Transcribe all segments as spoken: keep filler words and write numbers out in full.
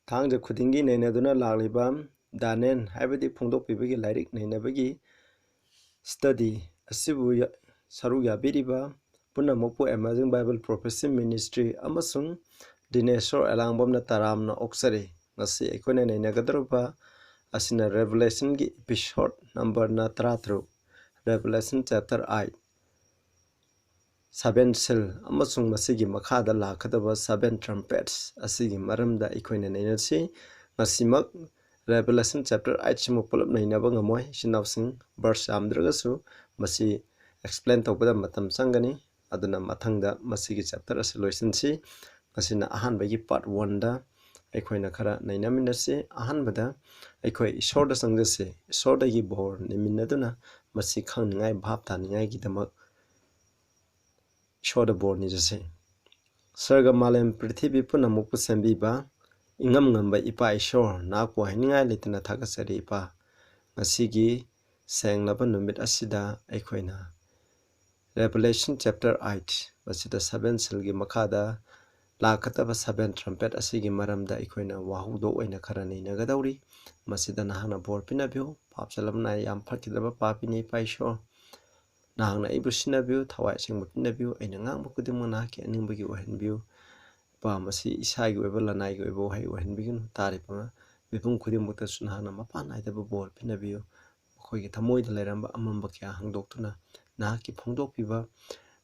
ꯊꯥꯡꯖ ꯈꯨꯗꯤꯡꯒꯤ ꯅꯩꯅꯗꯨꯅ ꯂꯥꯛꯂꯤꯕ ꯗꯥꯅꯤꯌꯦꯜ ꯍꯥꯏꯕꯗꯤ ꯐꯣꯡꯗꯣꯛꯄꯤꯕꯒꯤ ꯂꯥꯏꯔꯤꯛ ꯅꯩꯅꯕꯒꯤ study ꯑꯁꯤꯕꯨ ꯌ-, ꯁꯔꯨꯛ ꯌꯥꯕꯤꯔꯤꯕ ꯄꯨꯝꯅꯃꯛꯄꯨ Amazing Bible Prophecy Ministry ꯑꯃꯁꯨꯡ ꯗꯤꯅꯦꯁꯣꯔ ꯑꯦꯂꯥꯡꯕꯝꯅ ꯇꯔꯥꯝꯅ ꯑꯣꯛꯆꯔꯤ꯫ ꯉꯁꯤ ꯑꯩꯈꯣꯏꯅ ꯅꯩꯅꯒꯗꯧꯔꯤꯕ ꯑꯁꯤꯅ Revelationꯒꯤ episode numberꯅ ꯇꯔꯥꯇꯔꯨꯛ, Revelation chapter eight, seven seal ꯑꯃꯁꯨꯡ ꯃꯁꯤꯒꯤ ꯃꯈꯥꯗ ꯂꯥꯛꯀꯗꯕ seven trumpets ꯑꯁꯤꯒꯤ ꯃꯔꯝꯗ ꯑꯩꯈꯣꯏꯅ ꯅꯩꯅꯁꯤ꯫ ꯉꯁꯤꯃꯛ Revelation chapter eight ꯁꯤꯃꯛ ꯄꯨꯂꯞ ꯅꯩꯅꯕ ꯉꯝꯃꯣꯏ꯫ ꯏꯆꯤꯟ ꯏꯅꯥꯎꯁꯤꯡ, verse ꯌꯥꯝꯗ꯭ꯔꯒꯁꯨ ꯃꯁꯤ explain ꯇꯧꯕꯗ ꯃꯇꯝ ꯆꯪꯒꯅꯤ꯫ ꯑꯗꯨꯅ ꯃꯊꯪꯗ ꯃꯁꯤꯒꯤ chapter ꯑꯁꯤ ꯂꯣꯏꯁꯤꯟꯁꯤ꯫ ꯃꯁꯤꯅ ꯑꯍꯥꯟꯕꯒꯤ part oneꯗ ꯑꯩꯈꯣꯏꯅ ꯈꯔ ꯅꯩꯅꯃꯤꯟꯅꯁꯤ꯫ ꯑꯍꯥꯟꯕꯗ ꯑꯩꯈꯣꯏ ꯏꯁꯣꯔꯗ ꯆꯪꯖꯁꯤ꯫ ꯏꯁꯣꯔꯗꯒꯤ ꯕꯣꯔ ꯅꯤꯃꯤꯟꯅꯗꯨꯅ ꯃꯁꯤ ꯈꯪꯅꯤꯡꯉꯥꯏ, ꯚꯥꯞ ꯇꯥꯅꯤꯡꯉꯥꯏꯒꯤꯗꯃꯛ ꯏꯁꯣꯔꯗ ꯕꯣꯔ ꯅꯤꯖꯁꯤ꯫ ꯁꯔꯒ ꯃꯥꯂꯦꯝ ꯄ꯭ꯔꯤꯊꯤꯕꯤ ꯄꯨꯝꯅꯃꯛꯄꯨ ꯁꯦꯝꯕꯤꯕ, ꯏꯉꯝ ꯉꯝꯕ ꯏꯄꯥ ꯏꯁꯣꯔ, ꯅꯍꯥꯛꯄꯨ ꯍꯥꯏꯅꯤꯡꯉꯥꯏ ꯂꯩꯇꯅ ꯊꯥꯒꯠꯆꯔꯤ ꯏꯄꯥ꯫ ꯉꯁꯤꯒꯤ ꯁꯦꯡꯂꯕ ꯅꯨꯃꯤꯠ ꯑꯁꯤꯗ ꯑꯩꯈꯣꯏꯅ Revelation chapter eight, ꯃꯁꯤꯗ seven sealꯒꯤ ꯃꯈꯥꯗ ꯂꯥꯛꯀꯗꯕ seven trumpet ꯑꯁꯤꯒꯤ ꯃꯔꯝꯗ ꯑꯩꯈꯣꯏꯅ ꯋꯥꯍꯧꯗꯣꯛ ꯑꯣꯏꯅ ꯈꯔ ꯅꯩꯅꯒꯗꯧꯔꯤ꯫ ꯃꯁꯤꯗ ꯅꯍꯥꯛꯅ ꯕꯣꯔ ꯄꯤꯅꯕꯤꯌꯨ꯫ ꯄꯥꯞ ꯆꯂꯝꯅ ꯌꯥꯝ ꯐꯠꯈꯤꯗꯕ ꯄꯥꯄꯤꯅꯤ ꯏꯄꯥ ꯏꯁꯣꯔ꯫ ꯅꯍꯥꯛꯅ ꯑꯩꯕꯨ ꯁꯤꯟꯅꯕꯤꯌꯨ, ꯊꯋꯥꯏ ꯑꯁꯦꯡꯕ ꯄꯤꯅꯕꯤꯌꯨ꯫ ꯑꯩꯅ ꯉꯥꯡꯕ ꯈꯨꯗꯤꯡꯃꯛ ꯅꯍꯥꯛꯀꯤ ꯑꯅꯤꯡꯕꯒꯤ ꯑꯣꯏꯍꯟꯕꯤꯌꯨ꯫ ꯏꯄꯥ, ꯃꯁꯤ ꯏꯁꯥꯒꯤ ꯑꯣꯏꯕ ꯂꯅꯥꯏꯒꯤ ꯑꯣꯏꯕ ꯋꯥꯍꯩ ꯑꯣꯏꯍꯟꯕꯤꯒꯅꯨ꯫ ꯇꯥꯔꯤꯕ ꯃꯤꯄꯨꯝ ꯈꯨꯗꯤꯡꯃꯛꯇꯁꯨ ꯅꯍꯥꯛꯅ ꯃꯄꯥꯟ ꯅꯥꯏꯗꯕ ꯕꯣꯔ ꯄꯤꯅꯕꯤꯌꯨ꯫ ꯃꯈꯣꯏꯒꯤ ꯊꯃꯣꯏꯗ ꯂꯩꯔꯝꯕ ꯑꯃꯝꯕ ꯀꯌꯥ ꯍꯥꯡꯗꯣꯛꯇꯨꯅ ꯅꯍꯥꯛꯀꯤ ꯐꯣꯡꯗꯣꯛꯄꯤꯕ,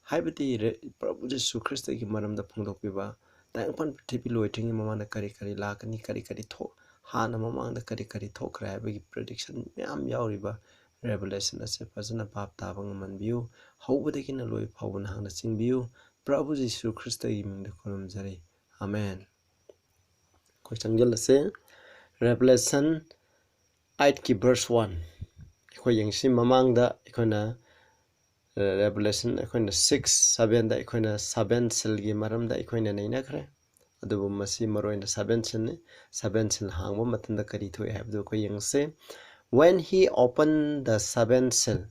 ꯍꯥꯏꯕꯗꯤ ꯔꯦ-, ꯄ꯭ꯔꯚꯨ ꯖꯤꯁꯨ ꯈ꯭ꯔꯤꯁꯇꯒꯤ ꯃꯔꯝꯗ ꯐꯣꯡꯗꯣꯛꯄꯤꯕ, ꯇꯥꯏꯕꯪꯄꯥꯟ ꯄ꯭ꯔꯤꯊꯤꯕꯤ ꯂꯣꯏꯗ꯭ꯔꯤꯉꯩ ꯃꯃꯥꯡꯗ ꯀꯔꯤ ꯀꯔꯤ ꯂꯥꯛꯀꯅꯤ, ꯀꯔꯤ ꯀꯔꯤ ꯊꯣꯛ-, ꯍꯥꯟꯅ ꯃꯃꯥꯡꯗ ꯀꯔꯤ ꯀꯔꯤ ꯊꯣꯛꯈ꯭ꯔꯦ ꯍꯥꯏꯕꯒꯤ prediction ꯃꯌꯥꯝ ꯌꯥꯎꯔꯤꯕ Revelation ꯑꯁꯦ ꯐꯖꯅ ꯚꯥꯞ ꯇꯥꯕ ꯉꯝꯍꯟꯕꯤꯌꯨ꯫ ꯍꯧꯕꯗꯒꯤꯅ ꯂꯣꯏ ꯐꯥꯎꯕ ꯅꯍꯥꯛꯅ ꯆꯤꯡꯕꯤꯌꯨ꯫ ꯄ꯭ꯔꯚꯨ ꯖꯤꯁꯨ ꯈ꯭ꯔꯤꯁꯇꯒꯤ ꯃꯤꯡꯗ ꯈꯨꯔꯨꯝꯖꯔꯤ꯫ ꯑꯃꯦꯟ꯫ ꯑꯩꯈꯣꯏ ꯆꯪꯁꯤꯜꯂꯁꯦ꯫ Revelation eightꯀꯤ verse one꯫ ꯑꯩꯈꯣꯏ ꯌꯦꯡꯁꯤ꯫ ꯃꯃꯥꯡꯗ ꯑꯩꯈꯣꯏꯅ, ꯑ, Revelation ꯑꯩꯈꯣꯏꯅ six, sevenꯗ ꯑꯩꯈꯣꯏꯅ seven sealꯒꯤ ꯃꯔꯝꯗ ꯑꯩꯈꯣꯏꯅ ꯅꯩꯅꯈ꯭ꯔꯦ꯫ ꯑꯗꯨꯕꯨ ꯃꯁꯤ ꯃꯔꯨ ꯑꯣꯏꯅ seven sealꯅꯤ꯫ Seven seal ꯍꯥꯡꯕ ꯃꯇꯝꯗ ꯀꯔꯤ ꯊꯣꯛꯏ ꯍꯥꯏꯕꯗꯨ ꯑꯩꯈꯣꯏ ꯌꯦꯡꯁꯤ꯫ When he opened the seven seal,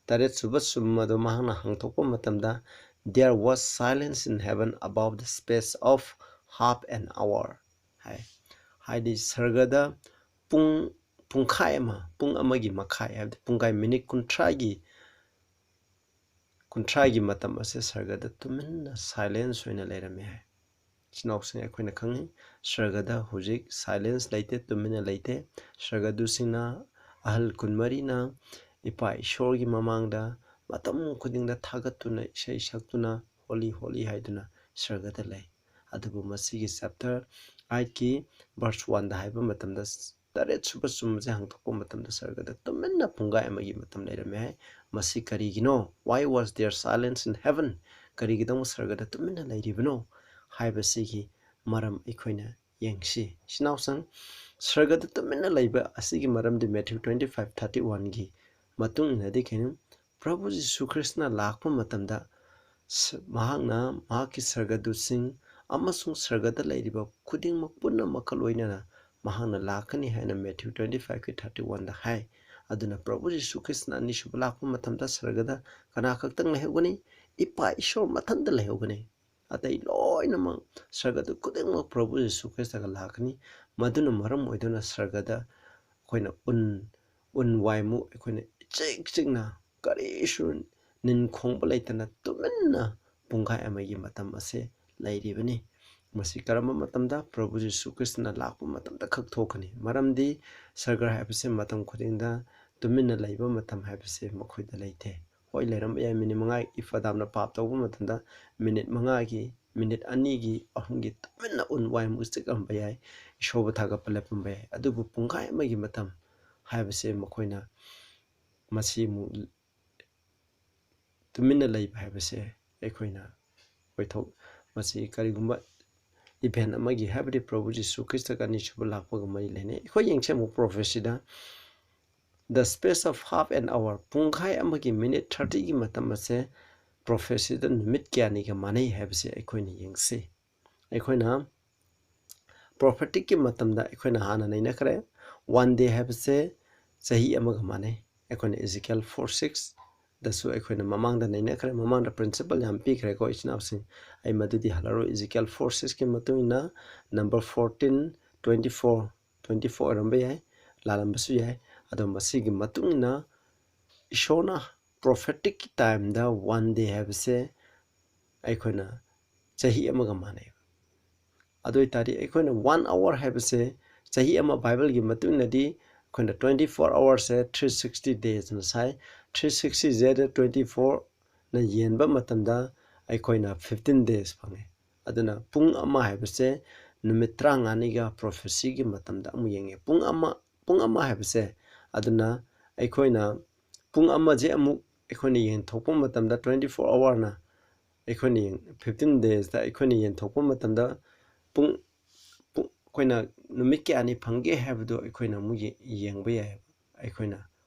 ꯇꯔꯦꯠ ꯁꯨꯕ ꯆꯨꯝ ꯑꯗꯨ ꯃꯍꯥꯛꯅ ꯍꯥꯡꯗꯣꯛꯄ ꯃꯇꯝꯗ, there was silence in heaven about the space of half an hour ꯍꯥꯏ꯫ ꯍꯥꯏꯗꯤ ꯁꯔꯒꯗ ꯄꯨꯡ ꯄꯨꯡꯈꯥꯏ ꯑꯃ, ꯄꯨꯡ ꯑꯃꯒꯤ ꯃꯈꯥꯏ, ꯍꯥꯏꯕꯗꯤ ꯄꯨꯡꯈꯥꯏ, ꯃꯤꯅꯤꯠ ꯀꯨꯟꯊ꯭ꯔꯥꯒꯤ ꯀꯨꯟꯊ꯭ꯔꯥꯒꯤ ꯃꯇꯝ ꯑꯁꯦ ꯁꯔꯒꯗ ꯇꯨꯃꯤꯟꯅ ꯁꯥꯏꯂꯦꯟꯁ ꯑꯣꯏꯅ ꯂꯩꯔꯝꯃꯦ ꯍꯥꯏ꯫ ꯏꯆꯤꯟ ꯏꯅꯥꯎꯁꯤꯡ, ꯑꯩꯈꯣꯏꯅ ꯈꯪꯉꯤ, ꯁꯔꯒꯗ ꯍꯧꯖꯤꯛ ꯁꯥꯏꯂꯦꯟꯁ ꯂꯩꯇꯦ, ꯇꯨꯃꯤꯟꯅ ꯂꯩꯇꯦ꯫ ꯁꯔꯒꯗꯨꯁꯤꯡꯅ, ꯑꯍꯜ ꯀꯨꯟꯃꯔꯤꯅ ꯏꯄꯥ ꯏꯁꯣꯔꯒꯤ ꯃꯃꯥꯡꯗ ꯃꯇꯝ ꯈꯨꯗꯤꯡꯗ ꯊꯥꯒꯠꯇꯨꯅ, ꯏꯁꯩ ꯁꯛꯇꯨꯅ, "ꯍꯣꯂꯤ, ꯍꯣꯂꯤ" ꯍꯥꯏꯗꯨꯅ ꯁꯔꯒꯗ ꯂꯩ꯫ ꯑꯗꯨꯕꯨ ꯃꯁꯤꯒꯤ ꯆꯦꯞꯇꯔ ꯑꯥꯏꯠꯀꯤ ꯚꯔꯁ ꯋꯥꯟꯗ ꯍꯥꯏꯕ ꯃꯇꯝꯗ, ꯇꯔꯦꯠ ꯁꯨꯕ ꯆꯨꯝꯕꯁꯦ ꯍꯥꯡꯗꯣꯛꯄ ꯃꯇꯝꯗ ꯁꯔꯒꯗ ꯇꯨꯃꯤꯟꯅ ꯄꯨꯡꯈꯥꯏ ꯑꯃꯒꯤ ꯃꯇꯝ ꯂꯩꯔꯝꯃꯦ ꯍꯥꯏ꯫ ꯃꯁꯤ ꯀꯔꯤꯒꯤꯅꯣ? Why was there silence in heaven? ꯀꯔꯤꯒꯤꯗꯃꯛ ꯁꯔꯒꯗ ꯇꯨꯃꯤꯟꯅ ꯂꯩꯔꯤꯕꯅꯣ ꯍꯥꯏꯕꯁꯤꯒꯤ ꯃꯔꯝ ꯑꯩꯈꯣꯏꯅ ꯌꯦꯡꯁꯤ꯫ ꯏꯆꯤꯟ ꯏꯅꯥꯎꯁꯤꯡ, ꯁꯔꯒꯗ ꯇꯨꯃꯤꯟꯅ ꯂꯩꯕ ꯑꯁꯤꯒꯤ ꯃꯔꯝꯗꯤ ꯃꯦꯊ꯭ꯌꯨ ꯇ꯭ꯋꯦꯟꯇꯤ ꯐꯥꯏꯚ ꯊꯥꯔꯇꯤ ꯋꯥꯟꯒꯤ ꯃꯇꯨꯡ ꯏꯟꯅꯗꯤ ꯀꯩꯅꯣ, ꯄ꯭ꯔꯚꯨ ꯖꯤꯁꯨ ꯈ꯭ꯔꯤꯁꯅ ꯂꯥꯛꯄ ꯃꯇꯝꯗ ꯁ-, ꯃꯍꯥꯛꯅ ꯃꯍꯥꯛꯀꯤ ꯁꯔꯒꯗꯨꯁꯤꯡ ꯑꯃꯁꯨꯡ ꯁꯔꯒꯗ ꯂꯩꯔꯤꯕ ꯈꯨꯗꯤꯡꯃꯛ ꯄꯨꯝꯅꯃꯛꯀ ꯂꯣꯏꯅꯅ ꯃꯍꯥꯛꯅ ꯂꯥꯛꯀꯅꯤ ꯍꯥꯏꯅ ꯃꯦꯊ꯭ꯌꯨ ꯇ꯭ꯋꯦꯟꯇꯤ ꯐꯥꯏꯚꯀꯤ ꯊꯥꯔꯇꯤ ꯋꯥꯟꯗ ꯍꯥꯏ꯫ ꯑꯗꯨꯅ ꯄ꯭ꯔꯚꯨ ꯖꯤꯁꯨ ꯈ꯭ꯔꯤꯁꯅ ꯑꯅꯤꯁꯨꯕ ꯂꯥꯛꯄ ꯃꯇꯝꯗ ꯁꯔꯒꯗ ꯀꯅꯥ ꯈꯛꯇꯪ ꯂꯩꯍꯧꯒꯅꯤ? ꯏꯄꯥ ꯏꯁꯣꯔ ꯃꯊꯟꯇ ꯂꯩꯍꯧꯒꯅꯤ꯫ ꯑꯇꯩ ꯂꯣꯏꯅꯃꯛ ꯁꯔꯒꯗ ꯈꯨꯗꯤꯡꯃꯛ ꯄ꯭ꯔꯚꯨ ꯖꯤꯁꯨ ꯈ꯭ꯔꯤꯁꯇꯒ ꯂꯥꯛꯀꯅꯤ꯫ ꯃꯗꯨꯅ ꯃꯔꯝ ꯑꯣꯏꯗꯨꯅ ꯁꯔꯒꯗ ꯑꯩꯈꯣꯏꯅ ꯎꯟ, ꯎꯟ ꯋꯥꯏꯃꯨꯛ ꯑꯩꯈꯣꯏꯅ ꯏꯆꯤꯛ ꯆꯤꯛꯅ, ꯀꯔꯤꯁꯨ ꯅꯤꯟ ꯈꯣꯡꯕ ꯂꯩꯇꯅ ꯇꯨꯃꯤꯟꯅ ꯄꯨꯡꯈꯥꯏ ꯑꯃꯒꯤ ꯃꯇꯝ ꯑꯁꯦ ꯂꯩꯔꯤꯕꯅꯤ꯫ ꯃꯁꯤ ꯀꯔꯝꯕ ꯃꯇꯝꯗ? ꯄ꯭ꯔꯚꯨ ꯖꯤꯁꯨ ꯈ꯭ꯔꯤꯁꯇꯅ ꯂꯥꯛꯄ ꯃꯇꯝꯗ ꯈꯛ ꯊꯣꯛꯀꯅꯤ꯫ ꯃꯔꯝꯗꯤ ꯁꯔꯒ ꯍꯥꯏꯕꯁꯤ ꯃꯇꯝ ꯈꯨꯗꯤꯡꯗ ꯇꯨꯃꯤꯟꯅ ꯂꯩꯕ ꯃꯇꯝ ꯍꯥꯏꯕꯁꯦ ꯃꯈꯣꯏꯗ ꯂꯩꯇꯦ꯫ ꯍꯣꯏ, ꯂꯩꯔꯝꯕ ꯌꯥꯏ, ꯃꯤꯅꯤꯠ ꯃꯉꯥ, ꯏꯐ ꯑꯗꯥꯝꯅ ꯄꯥꯞ ꯇꯧꯕ ꯃꯇꯝꯗ ꯃꯤꯅꯤꯠ ꯃꯉꯥꯒꯤ, ꯃꯤꯅꯤꯠ ꯑꯅꯤꯒꯤ, ꯑꯍꯨꯝꯒꯤ ꯇꯨꯃꯤꯟꯅ ꯎꯟ ꯋꯥꯏꯃꯨꯛ ꯆꯤꯛꯂꯝꯕ ꯌꯥꯏ, ꯏꯁꯣꯔꯕꯨ ꯊꯥꯒꯠꯄ ꯂꯦꯞꯂꯝꯕ ꯌꯥꯏ꯫ ꯑꯗꯨꯕꯨ ꯄꯨꯡꯈꯥꯏ ꯑꯃꯒꯤ ꯃꯇꯝ ꯍꯥꯏꯕꯁꯦ ꯃꯈꯣꯏꯅ ꯃꯁꯤ ꯑꯃꯨꯛ ꯇꯨꯃꯤꯟꯅ ꯂꯩꯕ ꯍꯥꯏꯕꯁꯦ ꯑꯩꯈꯣꯏꯅ ꯑꯣꯏꯊꯣꯛ-, ꯃꯁꯤ ꯀꯔꯤꯒꯨꯝꯕ ꯏꯚꯦꯟ ꯑꯃꯒꯤ, ꯍꯥꯏꯕꯗꯤ ꯄ꯭ꯔꯚꯨ ꯖꯤꯁꯨ ꯈ꯭ꯔꯤꯁꯇꯒ ꯑꯅꯤꯁꯨꯕ ꯂꯥꯛꯄꯒ ꯃꯔꯤ ꯂꯩꯅꯩ꯫ ꯑꯩꯈꯣꯏ ꯌꯦꯡꯁꯤ ꯑꯃꯨꯛ ꯄ꯭ꯔꯣꯐꯦꯁꯤꯗ, the space of half an hour, ꯄꯨꯡꯈꯥꯏ ꯑꯃꯒꯤ ꯃꯤꯅꯤꯠ ꯊꯥꯔꯇꯤꯒꯤ ꯃꯇꯝ ꯑꯁꯦ ꯄ꯭ꯔꯣꯐꯦꯁꯤꯗ ꯅꯨꯃꯤꯠ ꯀꯌꯥꯅꯤꯒ ꯃꯥꯟꯅꯩ ꯍꯥꯏꯕꯁꯦ ꯑꯩꯈꯣꯏꯅ ꯌꯦꯡꯁꯤ꯫ ꯑꯩꯈꯣꯏꯅ ꯄ꯭ꯔꯣꯐꯦꯇꯤꯛꯀꯤ ꯃꯇꯝꯗ ꯑꯩꯈꯣꯏꯅ ꯍꯥꯟꯅ ꯅꯩꯅꯈ꯭ꯔꯦ, ꯋꯥꯟ ꯗꯦ ꯍꯥꯏꯕꯁꯦ ꯆꯍꯤ ꯑꯃꯒ ꯃꯥꯟꯅꯩ꯫ ꯑꯩꯈꯣꯏꯅ ꯏꯖꯤꯀꯦꯜ ꯐꯣꯔ ꯁꯤꯛꯁꯇꯁꯨ ꯑꯩꯈꯣꯏꯅ ꯃꯃꯥꯡꯗ ꯅꯩꯅꯈ꯭ꯔꯦ, ꯃꯃꯥꯡꯗ ꯄ꯭ꯔꯤꯟꯁꯤꯄꯜ ꯌꯥꯝ ꯄꯤꯈ꯭ꯔꯦꯀꯣ ꯏꯆꯤꯟ ꯏꯅꯥꯎꯁꯤꯡ꯫ ꯑꯩ ꯃꯗꯨꯗꯤ ꯍꯜꯂꯔꯣꯏ꯫ ꯏꯖꯤꯀꯦꯜ ꯐꯣꯔ ꯁꯤꯛꯁꯀꯤ ꯃꯇꯨꯡ ꯏꯟꯅ number fourteen, twenty four, twenty four ꯑꯣꯏꯔꯝꯕ ꯌꯥꯏ, ꯂꯥꯜꯂꯝꯕꯁꯨ ꯌꯥꯏ꯫ ꯑꯗꯣ ꯃꯁꯤꯒꯤ ꯃꯇꯨꯡ ꯏꯟꯅ ꯏꯁꯣꯔꯅ prophetic timeꯗ one day ꯍꯥꯏꯕꯁꯦ ꯑꯩꯈꯣꯏꯅ ꯆꯍꯤ ꯑꯃꯒ ꯃꯥꯟꯅꯩ꯫ ꯑꯗꯨ ꯑꯣꯏꯇꯥꯔꯗꯤ ꯑꯩꯈꯣꯏꯅ one hour ꯍꯥꯏꯕꯁꯦ, ꯆꯍꯤ ꯑꯃ Bibleꯒꯤ ꯃꯇꯨꯡ ꯏꯟꯅꯗꯤ ꯑꯩꯈꯣꯏꯅ twenty four hoursꯁꯦ three sixty daysꯅ ꯁꯥꯏ꯫ Three sixtyꯁꯦ twenty fourꯅ ꯌꯦꯟꯕ ꯃꯇꯝꯗ ꯑꯩꯈꯣꯏꯅ fifteen days ꯐꯪꯉꯦ꯫ ꯑꯗꯨꯅ ꯄꯨꯡ ꯑꯃ ꯍꯥꯏꯕꯁꯦ ꯅꯨꯃꯤꯠ ꯇꯔꯥꯃꯉꯥꯅꯤꯒ prophecyꯒꯤ ꯃꯇꯝꯗ ꯑꯃꯨꯛ ꯌꯦꯡꯉꯦ꯫ ꯄꯨꯡ ꯑꯃ, ꯄꯨꯡ ꯑꯃ ꯍꯥꯏꯕꯁꯦ, ꯑꯗꯨꯅ ꯑꯩꯈꯣꯏꯅ ꯄꯨꯡ ꯑꯃꯁꯦ ꯑꯃꯨꯛ ꯑꯩꯈꯣꯏꯅ ꯌꯦꯟꯊꯣꯛꯄ ꯃꯇꯝꯗ twenty four hourꯅ ꯑꯩꯈꯣꯏꯅ ꯌꯦꯡ-, fifteen daysꯇ ꯑꯩꯈꯣꯏꯅ ꯌꯦꯟꯊꯣꯛꯄ ꯃꯇꯝꯗ ꯄꯨꯡ, ꯄꯨꯡ, ꯑꯩꯈꯣꯏꯅ ꯅꯨꯃꯤꯠ ꯀꯌꯥꯅꯤ ꯐꯪꯒꯦ ꯍꯥꯏꯕꯗꯣ ꯑꯩꯈꯣꯏꯅ ꯑꯃꯨꯛ ꯌꯦ-, ꯌꯦꯡꯕ ꯌꯥꯏꯑꯕ꯫ ꯑꯩꯈꯣꯏꯅ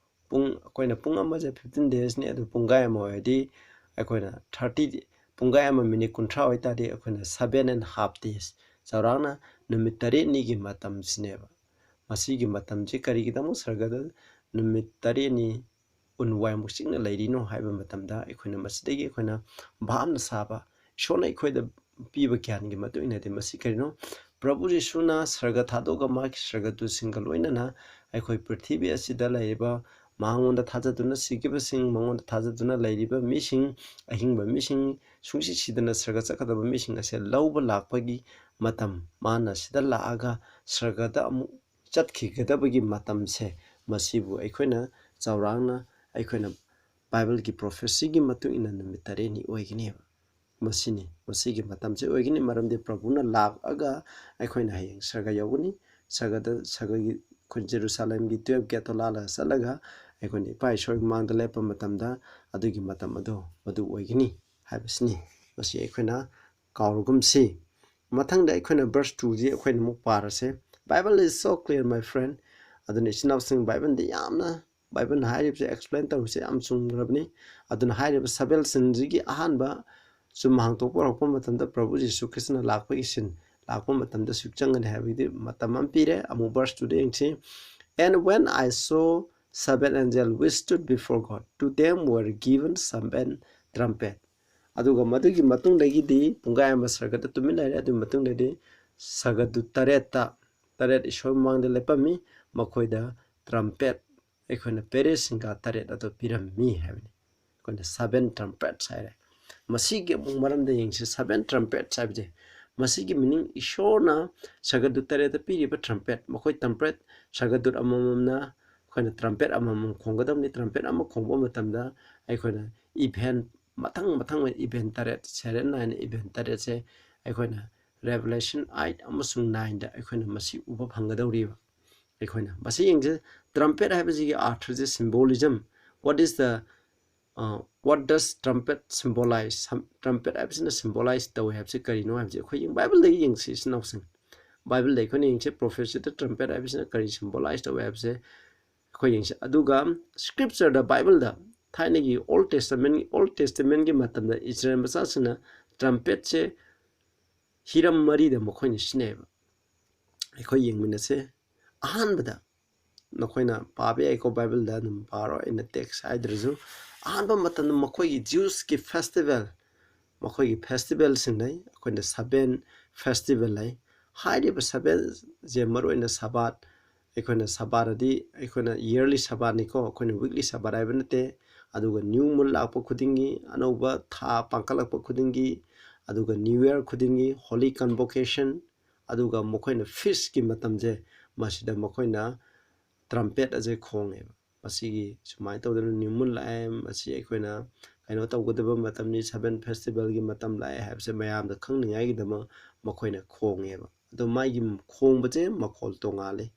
ꯄꯨꯡ, ꯑꯩꯈꯣꯏꯅ ꯄꯨꯡ ꯑꯃꯁꯦ fifteen daysꯅꯤ, ꯑꯗꯨ ꯄꯨꯡꯈꯥꯏ ꯑꯃ ꯑꯣꯏꯔꯗꯤ ꯑꯩꯈꯣꯏꯅ thirty, ꯄꯨꯡꯈꯥꯏ ꯑꯃ minute ꯀꯨꯟꯊ꯭ꯔꯥ ꯑꯣꯏꯇꯥꯔꯗꯤ ꯑꯩꯈꯣꯏꯅ seven and half days, ꯆꯥꯎꯔꯥꯛꯅ ꯅꯨꯃꯤꯠ ꯇꯔꯦꯠꯅꯤꯒꯤ ꯃꯇꯝꯁꯤꯅꯦꯕ꯫ ꯃꯁꯤꯒꯤ ꯃꯇꯝꯁꯤ ꯀꯔꯤꯒꯤꯗꯃꯛ ꯁꯔꯒꯗ ꯅꯨꯃꯤꯠ ꯇꯔꯦꯠꯅꯤ ꯎꯟ ꯋꯥꯏꯃꯨꯛ ꯆꯤꯛꯅ ꯂꯩꯔꯤꯅꯣ ꯍꯥꯏꯕ ꯃꯇꯝꯗ ꯑꯩꯈꯣꯏꯅ ꯃꯁꯤꯗꯒꯤ ꯑꯩꯈꯣꯏꯅ ꯚꯥꯞꯅ ꯁꯥꯕ, ꯏꯁꯣꯔꯅ ꯑꯩꯈꯣꯏꯗ ꯄꯤꯕ ꯒ꯭ꯌꯥꯟꯒꯤ ꯃꯇꯨꯡ ꯏꯟꯅꯗꯤ ꯃꯁꯤ ꯀꯔꯤꯅꯣ? ꯄ꯭ꯔꯚꯨ ꯖꯤꯁꯨꯅ ꯁꯔꯒ ꯊꯥꯗꯣꯛꯑꯒ ꯃꯥꯒꯤ ꯁꯔꯒꯗꯨꯁꯤꯡꯒ ꯂꯣꯏꯅꯅ ꯑꯩꯈꯣꯏ ꯄ꯭ꯔꯤꯊꯤꯕꯤ ꯑꯁꯤꯗ ꯂꯩꯔꯤꯕ ꯃꯉꯣꯟꯗ ꯊꯥꯖꯗꯨꯅ ꯁꯤꯈꯤꯕꯁꯤꯡ, ꯃꯉꯣꯟꯗ ꯊꯥꯖꯗꯨꯅ ꯂꯩꯔꯤꯕ ꯃꯤꯁꯤꯡ, ꯑꯍꯤꯡꯕ ꯃꯤꯁꯤꯡ, ꯁꯨꯡꯁꯤ ꯁꯤꯗꯅ ꯁꯔꯒ ꯆꯠꯀꯗꯕ ꯃꯤꯁꯤꯡ ꯑꯁꯦ ꯂꯧꯕ ꯂꯥꯛꯄꯒꯤ ꯃꯇꯝ, ꯃꯥꯅ ꯁꯤꯗ ꯂꯥꯛꯑꯒ ꯁꯔꯒꯗ ꯑꯃꯨꯛ ꯆꯠꯈꯤꯒꯗꯕꯒꯤ ꯃꯇꯝꯁꯦ, ꯃꯁꯤꯕꯨ ꯑꯩꯈꯣꯏꯅ ꯆꯥꯎꯔꯥꯛꯅ ꯑꯩꯈꯣꯏꯅ Bibleꯒꯤ prophecyꯒꯤ ꯃꯇꯨꯡ ꯏꯟꯅ ꯅꯨꯃꯤꯠ ꯇꯔꯦꯠꯅꯤ ꯑꯣꯏꯒꯅꯦꯕ꯫ ꯃꯁꯤꯅꯤ, ꯃꯁꯤꯒꯤ ꯃꯇꯝꯁꯦ ꯑꯣꯏꯒꯅꯤ, ꯃꯔꯝꯗꯤ ꯄ꯭ꯔꯚꯨꯅ ꯂꯥꯛꯑꯒ ꯑꯩꯈꯣꯏꯅ ꯍꯌꯦꯡ ꯁꯔꯒ ꯌꯧꯒꯅꯤ꯫ ꯁꯔꯒꯗ, ꯁꯔꯒꯒꯤ, ꯑꯩꯈꯣꯏ ꯖꯦꯔꯨꯁꯥꯂꯦꯝꯒꯤ twelve gateꯇꯣ ꯂꯥꯜꯂꯒ ꯆꯠꯂꯒ ꯑꯩꯈꯣꯏꯅ ꯏꯄꯥ ꯏꯁꯣꯔꯒꯤ ꯃꯃꯥꯡꯗ ꯂꯦꯞꯄ ꯃꯇꯝꯗ ꯑꯗꯨꯒꯤ ꯃꯇꯝ ꯑꯗꯣ ꯃꯗꯨ ꯑꯣꯏꯒꯅꯤ ꯍꯥꯏꯕꯁꯤꯅꯤ꯫ ꯃꯁꯤ ꯑꯩꯈꯣꯏꯅ ꯀꯥꯎꯔꯒꯨꯝꯁꯤ꯫ ꯃꯊꯪꯗ ꯑꯩꯈꯣꯏꯅ verse twoꯁꯤ ꯑꯩꯈꯣꯏꯅ ꯑꯃꯨꯛ ꯄꯥꯔꯁꯦ꯫ Bible is so clear, my friend. ꯑꯗꯨꯅ ꯏꯆꯤꯟ ꯏꯅꯥꯎꯁꯤꯡ, Bibleꯗꯤ ꯌꯥꯝꯅ, Bibleꯅ ꯍꯥꯏꯔꯤꯕꯁꯦ explain ꯇꯧꯔꯤꯁꯦ ꯌꯥꯝ ꯆꯨꯝꯈ꯭ꯔꯕꯅꯤ꯫ ꯑꯗꯨꯅ ꯍꯥꯏꯔꯤꯕ seven scenesꯁꯤꯒꯤ ꯑꯍꯥꯟꯕ ꯆꯨꯝ ꯍꯥꯡꯗꯣꯛꯄ ꯍꯧꯔꯛꯄ ꯃꯇꯝꯗ ꯄ꯭ꯔꯚꯨ ꯖꯤꯁꯨ ꯈ꯭ꯔꯤꯁꯇꯅ ꯂꯥꯛꯄꯒꯤ scene, ꯂꯥꯛꯄ ꯃꯇꯝꯗ ꯁꯨꯛ ꯆꯪꯒꯅꯤ ꯍꯥꯏꯕꯒꯤꯗꯤ ꯃꯇꯝ ꯑꯃ ꯄꯤꯔꯦ꯫ ꯑꯃꯨꯛ verse twoꯗ ꯌꯦꯡꯁꯤ꯫ And when I saw seven angels which stood before God, to them were given seven trumpet. ꯑꯗꯨꯒ ꯃꯗꯨꯒꯤ ꯃꯇꯨꯡꯗꯒꯤꯗꯤ ꯄꯨꯡꯈꯥꯏ ꯑꯃ ꯁꯔꯒꯗ ꯇꯨꯃꯤꯟ ꯂꯩꯔꯦ꯫ ꯑꯗꯨꯒꯤ ꯃꯇꯨꯡꯗꯗꯤ ꯁꯔꯒꯗꯨ ꯇꯔꯦꯠꯇ ꯇꯔꯦꯠ ꯏꯁꯣꯔ ꯃꯃꯥꯡꯗ ꯂꯦꯞꯄꯝꯃꯤ꯫ ꯃꯈꯣꯏꯗ ꯇ꯭ꯔꯝꯄꯦꯠ, ꯑꯩꯈꯣꯏꯅ ꯄꯦꯔꯦꯁꯤꯡꯒ ꯇꯔꯦꯠ ꯑꯗꯨ ꯄꯤꯔꯝꯃꯤ ꯍꯥꯏꯕꯅꯤ꯫ ꯑꯩꯈꯣꯏꯅ seven trumpets ꯍꯥꯏꯔꯦ꯫ ꯃꯁꯤꯒꯤ ꯑꯃꯨꯛ ꯃꯔꯝꯗ ꯌꯦꯡꯁꯤ꯫ Seven trumpets ꯍꯥꯏꯕꯁꯦ, ꯃꯁꯤꯒꯤ meaning, ꯏꯁꯣꯔꯅ ꯁꯒꯗꯨꯠ ꯇꯔꯦꯠꯇ ꯄꯤꯔꯤꯕ trumpet, ꯃꯈꯣꯏ trumpet, ꯁꯒꯗꯨꯠ ꯑꯃꯃꯝꯅ ꯑꯩꯈꯣꯏꯅ trumpet ꯑꯃꯃꯝ ꯈꯣꯡꯒꯗꯕꯅꯤ꯫ Trumpet ꯑꯃ ꯈꯣꯡꯕ ꯃꯇꯝꯗ ꯑꯩꯈꯣꯏꯅ event, ꯃꯊꯪ ꯃꯊꯪ ꯑꯣꯏꯅ event ꯇꯔꯦꯠ, serial ꯅꯥꯏꯅ event ꯇꯔꯦꯠꯁꯦ ꯑꯩꯈꯣꯏꯅ Revelation eight ꯑꯃꯁꯨꯡ nineꯗ ꯑꯩꯈꯣꯏꯅ ꯃꯁꯤ ꯎꯕ ꯐꯪꯒꯗꯧꯔꯤꯕ꯫ ꯑꯩꯈꯣꯏꯅ ꯃꯁꯤ ꯌꯦꯡꯁꯤ꯫ Trumpet ꯍꯥꯏꯕꯁꯤꯒꯤ ꯑꯥꯔꯊꯁꯦ, symbolism, what is the, uh, what does trumpet symbolize? Trumpet ꯍꯥꯏꯕꯁꯤꯅ symbolize ꯇꯧꯋꯦ ꯍꯥꯏꯕꯁꯤ ꯀꯔꯤꯅꯣ ꯍꯥꯏꯕꯁꯤ ꯑꯩꯈꯣꯏ ꯌꯦꯡ-, Bibleꯗꯒꯤ ꯌꯦꯡꯁꯤ, ꯏꯆꯤꯟ ꯏꯅꯥꯎꯁꯤꯡ꯫ Bibleꯗ ꯑꯩꯈꯣꯏꯅ ꯌꯦꯡꯁꯤ, prophecyꯗ trumpet ꯍꯥꯏꯕꯁꯤꯅ ꯀꯔꯤ symbolize ꯇꯧꯋꯦ ꯍꯥꯏꯕꯁꯦ ꯑꯩꯈꯣꯏ ꯌꯦꯡꯁꯤ꯫ ꯑꯗꯨꯒ scriptureꯗ, Bibleꯗ, ꯊꯥꯏꯅꯒꯤ Old Testament, Old Testamentꯀꯤ ꯃꯇꯝꯗ ꯏꯁꯔꯥꯌꯦꯜ ꯃꯆꯥꯁꯤꯡꯅ trumpetꯁꯦ ꯍꯤꯔꯝ ꯃꯔꯤꯗ ꯃꯈꯣꯏꯅ ꯁꯤꯖꯤꯟꯅꯩꯌꯦꯕ꯫ ꯑꯩꯈꯣꯏ ꯌꯦꯡꯃꯤꯟꯅꯁꯦ꯫ ꯑꯍꯥꯟꯕꯗ ꯅꯈꯣꯏꯅ ꯄꯥꯕ ꯌꯥꯏꯀꯣ, Bibleꯗ ꯑꯗꯨꯝ ꯄꯥꯔꯣ, ꯑꯩꯅ text ꯍꯥꯏꯗ꯭ꯔꯁꯨ꯫ ꯑꯍꯥꯟꯕ ꯃꯇꯝꯗ ꯃꯈꯣꯏꯒꯤ Jewsꯀꯤ festival, ꯃꯈꯣꯏꯒꯤ festivalꯁꯤꯡ ꯂꯩ꯫ ꯑꯩꯈꯣꯏꯅ seven festival ꯂꯩ꯫ ꯍꯥꯏꯔꯤꯕ sevenꯁꯦ ꯃꯔꯨꯑꯣꯏꯅ Sabbath, ꯑꯩꯈꯣꯏꯅ Sabbath ꯑꯗꯤ ꯑꯩꯈꯣꯏꯅ yearly Sabbathꯅꯤꯀꯣ, ꯑꯩꯈꯣꯏꯅ weekly Sabbath ꯍꯥꯏꯕ ꯅꯠꯇꯦ꯫ ꯑꯗꯨꯒ new moon ꯂꯥꯛꯄ ꯈꯨꯗꯤꯡꯒꯤ, ꯑꯅꯧꯕ ꯊꯥ ꯄꯥꯡꯈꯠꯂꯛꯄ ꯈꯨꯗꯤꯡꯒꯤ, ꯑꯗꯨꯒ New Year ꯈꯨꯗꯤꯡꯒꯤ, Holy Convocation, ꯑꯗꯨꯒ ꯃꯈꯣꯏꯅ feastꯀꯤ ꯃꯇꯝꯁꯦ, ꯃꯁꯤꯗ ꯃꯈꯣꯏꯅ trumpet ꯑꯁꯦ ꯈꯣꯡꯉꯦꯕ꯫ ꯃꯁꯤꯒꯤ ꯁꯨꯃꯥꯏꯅ ꯇꯧꯗꯅ new moon ꯂꯥꯛꯑꯦ, ꯃꯁꯤ ꯑꯩꯈꯣꯏꯅ ꯀꯩꯅꯣ ꯇꯧꯒꯗꯕ ꯃꯇꯝꯅꯤ, seven festivalꯒꯤ ꯃꯇꯝ ꯂꯥꯛꯑꯦ ꯍꯥꯏꯕꯁꯦ ꯃꯌꯥꯝꯗ ꯈꯪꯅꯤꯡꯉꯥꯏꯒꯤꯗꯃꯛ ꯃꯈꯣꯏꯅ ꯈꯣꯡꯉꯦꯕ꯫ ꯑꯗꯣ ꯃꯥꯒꯤ ꯈꯣꯡꯕꯁꯦ ꯃꯈꯣꯜ ꯇꯣꯉꯥꯜꯂꯤ꯫